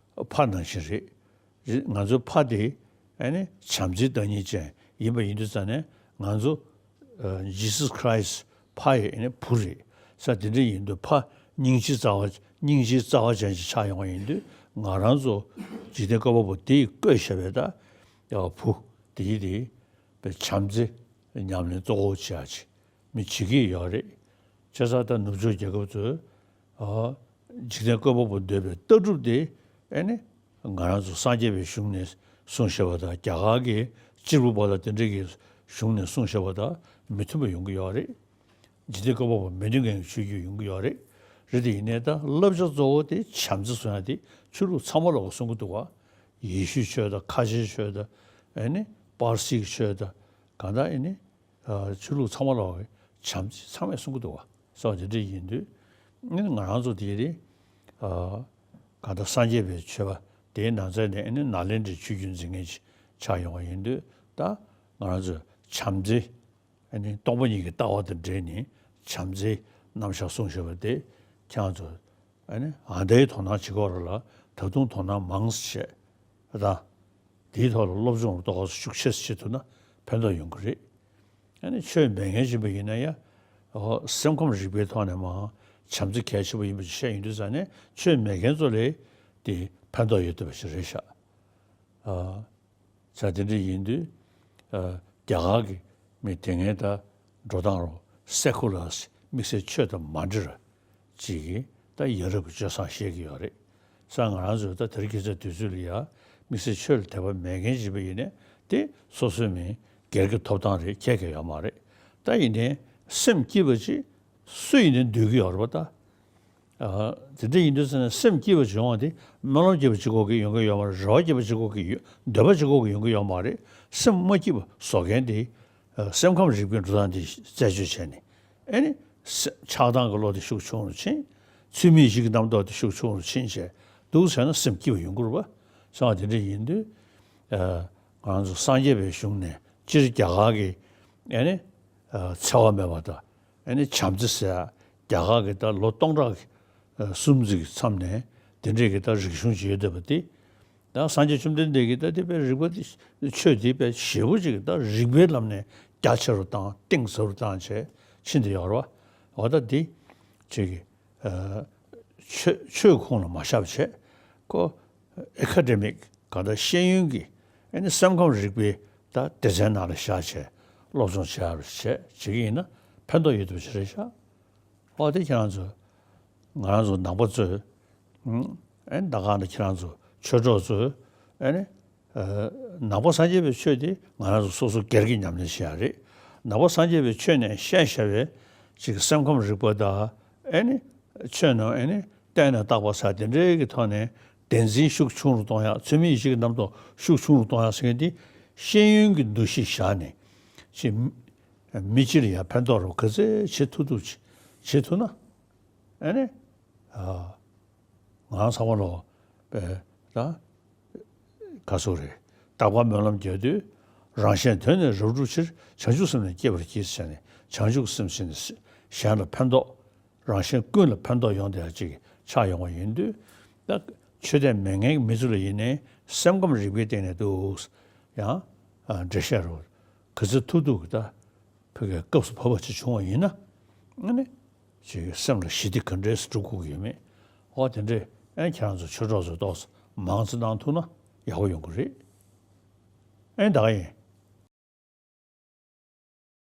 ཕ་ནང་བཞིན་རེད། རེད། ང་ཚོའི་ཕ་དེ་ཨ་ནི་བྱམས་བརྩེའི་བདག་ཉིད་ཅན་ཡིན་པ་ཡིན་དུས་ཙང་ནས་ང་ཚོ་ཨ་ཇི་སུ་ཁྲ་ཡི་སི་ཕ་ཡི་ཨ་ནི་བུ་རེད། ས་དེ་འདྲ་ཡིན་དུས་ཕ་སྙིང་རྗེ་རྩ་བ་སྙིང་རྗེའི་རྩ་བ་ཅན་ཞིག་ཆགས་ཡོང་བ་ཡིན་དུས་ང་རང་ཚོ་འཇིག་རྟེན་བཀོད་པ་པོ་དེ་ཡིས་བཀོད་བཞག་པའི་ད་ཡ་བུ་དེ་ཡི་དེ་བྱམས་བརྩེ་ཉམས་ལེན་གཙོ་བོ་བྱེད་ཡ་ཅིག་མི་བྱེད་ཀྱི་ཡོད་རེད། བྱས་ཙང་ད་ནུབ་ཕྱོགས་རྒྱལ་ཁབ་ཚོས་ཨ་འཇིག་རྟེན་བཀོད་པ་པོ་འདོད་པའི་ལྟ་གྲུབ་དེ་ཨེ་ནི་ང་རང་ཚོ་སངས་རྒྱས་པའི་གཞུང་ནས་གསུངས་བཞག་པ་དང་རྒྱ་གར་གྱི་སྤྱིར་བུ་པ་དང་དེ་འདྲ་གི་གཞུང་ནས་གསུངས་བཞག་པ་དང་མི་མཐུན་པ་ཡོང་གི་ཡོད་རེད། འཇིག་རྟེན་བཀོད་པ་པོ་མི་མཐུན་མཁན་གྱི་ཆོས་བརྒྱུད་ཡོང་གི་ཡོད་རེད། རེད་དེ་ཡིན་ནའི་ད་བསླབ་བྱ་གཙོ་བོ་དེ་བྱམས་བརྩེ་བཟུང་ཡ་དེ་ ཆོས་ལུགས་ཚང་མ་ལོག་གི་གསུང་གི་འདུག་བ། ཡེ་ཤུའི་ཆོས་དང་ཁ་ཆེའི་ཆོས་དང་ཨེ་ནི་པར་སིའི་ཆོས་དང་གང་ལྟར་ཨེ་ནི་ཆོས་ལུགས་ཚང་མ་ལོག་གི་བྱམས་བརྩེ་ཚང་མས་གསུང་གི་འདུག་བ། སོགས་དེ་འདྲ་ཡིན་དུས་ཨེ་ནི་ང་རང་ཚོ་དེ་རིང་གང་ལྟར་སངས་རྒྱས་པའི་ཆོས་པ་དེའི་ནང་ཚན་ནས་ཨེ་ནི་ནཱ་ལེནྡྲའི་ཆོས་བརྒྱུད་འཛིན་མཁན་ཅིག་ཆགས་ཡོང་བ་ཡིན་དུས། ད་ང་རང་ཚོས་བྱམས་བརྩེ། ཨ་ནི་སྟོང་པ་ཉིད་ཀྱི་ལྟ་བ་དང་འབྲེལ་ནས་བྱམས་བརྩེའི་རྣམ་གཞག་གསུངས་བཞག་པ་དེ་ཁྱེད་རང་ཚོ་ཨ་ནི་ཨ་ནི་ཨ་འདའི་དོ་སྣང་བྱེད་དགོས་རེད་ལ། ད་དུང་དོ་སྣང་མང་ཙམ་བྱས་དང་། དེའི་ཐོག་ལ་སློབ་སྦྱོང་ཏོག་ཙམ་ཤུགས་ཆེ་ཙམ་བྱེད་ཐུབ་ན་ཕན་ཐོགས་ཡོང་གི་རེད། ཨ་ནི་ཆོས་མེད་མཁན་ཅིག་ཡིན་པ་ཡིན་ན་ཡང་། སེམས་ཁམས་རིག་པའི་ཐོག་ནས་མར་བྱམས་བརྩེ་གལ་ཆེན་པོ་ཡིན་པ་ཅིག་བཤད་ཡོང་དུས་ཙང་ནས། ཆོས་མེད་མཁན་ཚོ་ལ་དེ་ཕན་ཐོགས་ཡོད་བསྡད་པ་ཞིག་རེད་ཤག་ཨ། ས་དེ་འདྲ་ཡིན་དུས། ཨ། རྒྱ་གར་གྱི་མི་དེ་སྔའི་ད་འགྲོ་སྟངས་རུ་སེ་ཁུ་ལར་དམིགས་བསལ་ཆོས་དང་མ་འབྲེལ་བ་ཅིག་གིས་ད་ཡ་རབས་ཀྱི་སྤྱོད་བཟང་བཤད་ཀྱི་ཡོད་རེད། ས་ང་རང་ཚོས་ད་དེ་རིང་ཁ་སང་དུས་ཚོད་ལ་ཡ་དམིགས་བསལ་ཆོས་ལ་དད་པ་མེད་མཁན་ཅིག་ཡིན་ནའི་དེ་སོ་སོའི་མི་སྒེར་གྱི་ཐོབ་ཐང་རེད། ཁྱད་ཀྱང་ཡོད་མ་རེད། ད་ཡིན་ནའི་སེམས་སྐྱིད་པ་ཅིག་སུ་ཡིན་ནའི་འདོད་ཀྱི་ཡོད་རེད་པ་ད། ཨ། དེ་འདྲ་ཡིན་དུས་ཙང་ནས་སེམས་སྐྱིད་པ་བྱུང་བ་དེ་སྨོན་ལམ་སྐྱིད་པ་བྱེད་དགོས་ཀྱི་ཡོང་གི་ཡོད་མ་རེད། རེ་བ་སྐྱིད་པ་བྱེད་དགོས་ཀྱི་ཡོད། འདོད་པ་བྱེད་དགོས་ཀྱི་ཡོང་གི་ཡོད་མ་རེད། སེམས་མ་སྐྱིད་པ་བཟོ་མཁན་དེ། ཨ། སེམས་ཁམས་རིག་པའི་འགྲོ་སྟངས་དེ་རྩད་གཅོད་བྱས་ནས། ཨེ་ནི། སེ། ཆགས་སྡང་གི་བློ་དེ་ཤུགས་ཆུང་རུ་ཕྱིན། ཚུལ་མིན་ཡིད་བྱེད་ཀྱི་རྣམ་རྟོག་དེ་ཤུགས་ཆུང་རུ་ཕྱིན་བྱས་འདུག་བྱས་ན་སེམས་སྐྱིད་པ་ཡོང་གི་རེད་པ། སོང་བ་དེ་འདྲ་ཡིན་དུས། ཨ། ང་ཚོ་སངས་རྒྱས་པའི་གཞུང་ནས་སྤྱིར་རྒྱ་གར་གྱི་ཨེ་ནི། ཨ། འཚེ་བ་མེད་པ་དང་། ཨ་ནི་བྱམས་བརྩེ་ཟེར་ཡ་རྒྱ་གར་གྱི་ད་ལོ་སྟོང་ཕྲག་གི་གསུམ་ཙམ་གྱི་མཚམས་ནས་དེ་འདྲས་ཀྱི་ད་རིག་གཞུང་ཅིག་ཡོད་བསྡད་པ་དེ། ད་སངས་རྒྱས་བཅོམ་ལྡན་འདས་ཀྱིས་ད་དེ་དཔེ་རིག་པ་དེ་ཆོས་དེ་དཔེ་ཞེ་པོ་ཅིག་ད་རིག་པའི་ལམ་ནས་རྒྱ་ཆེ་རུ་བཏང་གཏིང་ཟབ་རུ་བཏང་བྱས་ཕྱིན་ཏེ་ཡོད་རེད་པ། འོ་ད་དེ་ཅིག་གི། ཨ། ཆོས་ཆོས་ཁོངས་ལ་མ་བཞག་པ་བྱས། ཁོ་ཨེ་ཁ་ཌེ་མིག་ག་ད་ཤེས་ཡོན་གྱི་ཨ་ནི་སེམས་ཁམས་རིག་པའི་ད་སྡེ་ཚན་ནང་ལ་བཞག་བྱས་སློབ་སྦྱོང་བྱས་པ་བྱས་བྱེད་ཀྱི་ཡིན་ན་ཕན་ཐོགས་ཡོད་བསྡད་པ་ཞིག་རེད་ཤག་འོ་དེ་ཁྱེད་རང་ཚོ། ང་རང་ཚོ་ནང་པ་ཚོས། ཨ་ནི་ད་ག་ནང་ཁྱེད་རང་ཚོ་ཆོས་གྲོགས་ཚོས། ཨ་ནི། ཨ། ནང་པ་སངས་རྒྱས་པའི་ཆོས་དེ་ང་རང་ཚོ་སོ་སོ་སྒེར་གྱི་ཉམས་ལེན་བྱེད་ཡ་རེད། ནང་པ་སངས་རྒྱས་པའི་ཆོས་ནས་བཤད་བཞག་པའི་ཅིག་སེམས་ཁམས་རིག་པ་དང་། ཨ་ནི། ཆོས་རྣམས་ཨ་ནི་བརྟེན་ནས་བཏགས་པ་ཟེར་དེ་འདྲའི་གི་ཐོག་ནས་བདེན་འཛིན་ཤུགས་ཆུང་རུ་གཏོང་ཡ། ཚུལ་མིན་ཡིད་བྱེད་ཀྱི་རྣམ་རྟོག་ཤུགས་ཆུང་རུ་གཏོང་ཡ་ཟེར་མཁན་དེ་ཤེས་ཡོན་གྱི་འདུ་ཤེས་བཞག་ནས་ཅིག་མི་སྤྱི་ལ་ཡ་ཕན་ཐོགས་རུ་ག་ཚོད་བྱེད་ཐུབ་ཐུབ་ཅིག་བྱེད་ཐུབ་ན། ཨ་ནི། ཨ། ང་ཚང་མ་ལོ། པའི། ད། ག་ཚོད་རེད། རྟག་པར་སྨོན་ལམ་རྒྱག་དུས། རང་གཞན་དོན་ནི་རབ་བསྒྲུབ་ཕྱིར། བྱང་ཆུབ་སེམས་ནི་བསྐྱེད་པར་བགྱི་ཟེར་ནས། བྱང་ཆུབ་སེམས་བསྐྱེད་ནས་གཞན་ལ་ཕན་ཐོགས། རང་གཞན་ཀུན་ལ་ཕན་ཐོགས་ཡོང་བསྡད་ཡ་ཅིག་ཆགས་ཡོང་བ་ཡིན་དུས། ད་ཆོས་དད་མེད་མཁན་གྱི་མི་ཚོ་ལ་ཡིན་ནའི་སེམས་ཁམས་རིག་པའི་སྟེང་ནས་འདུག་ཡང་། ཨ། འགྲེལ་བཤད་རུ་ག་ཚོད་ཐུབ་ཐུབ་ཀྱིས་ད། ཕ་གིའི་སྐབས་སུ་བབ་པ་ཅིག་བྱུང་བ་ཡིན་ན། ཨ་ནི། ཅིག་སེམས་ལ་ཞི་བདེ་ག་འདྲས་སུ་སྒྲུབ་དགོས་ཀྱི་ཡོད་མེད། འོ་དེ་འདྲས་ཨ་ནི་ཁྱེད་རང་ཚོ་ཆོས་གྲོགས་ཚོས་ཏོག་ཙམ་མང་ཙམ་གནང་ཐུབ་ན་ཡག་པོ་ཡོང་གི་རེད། ཨ་ནི་ད་ག་ཡིན།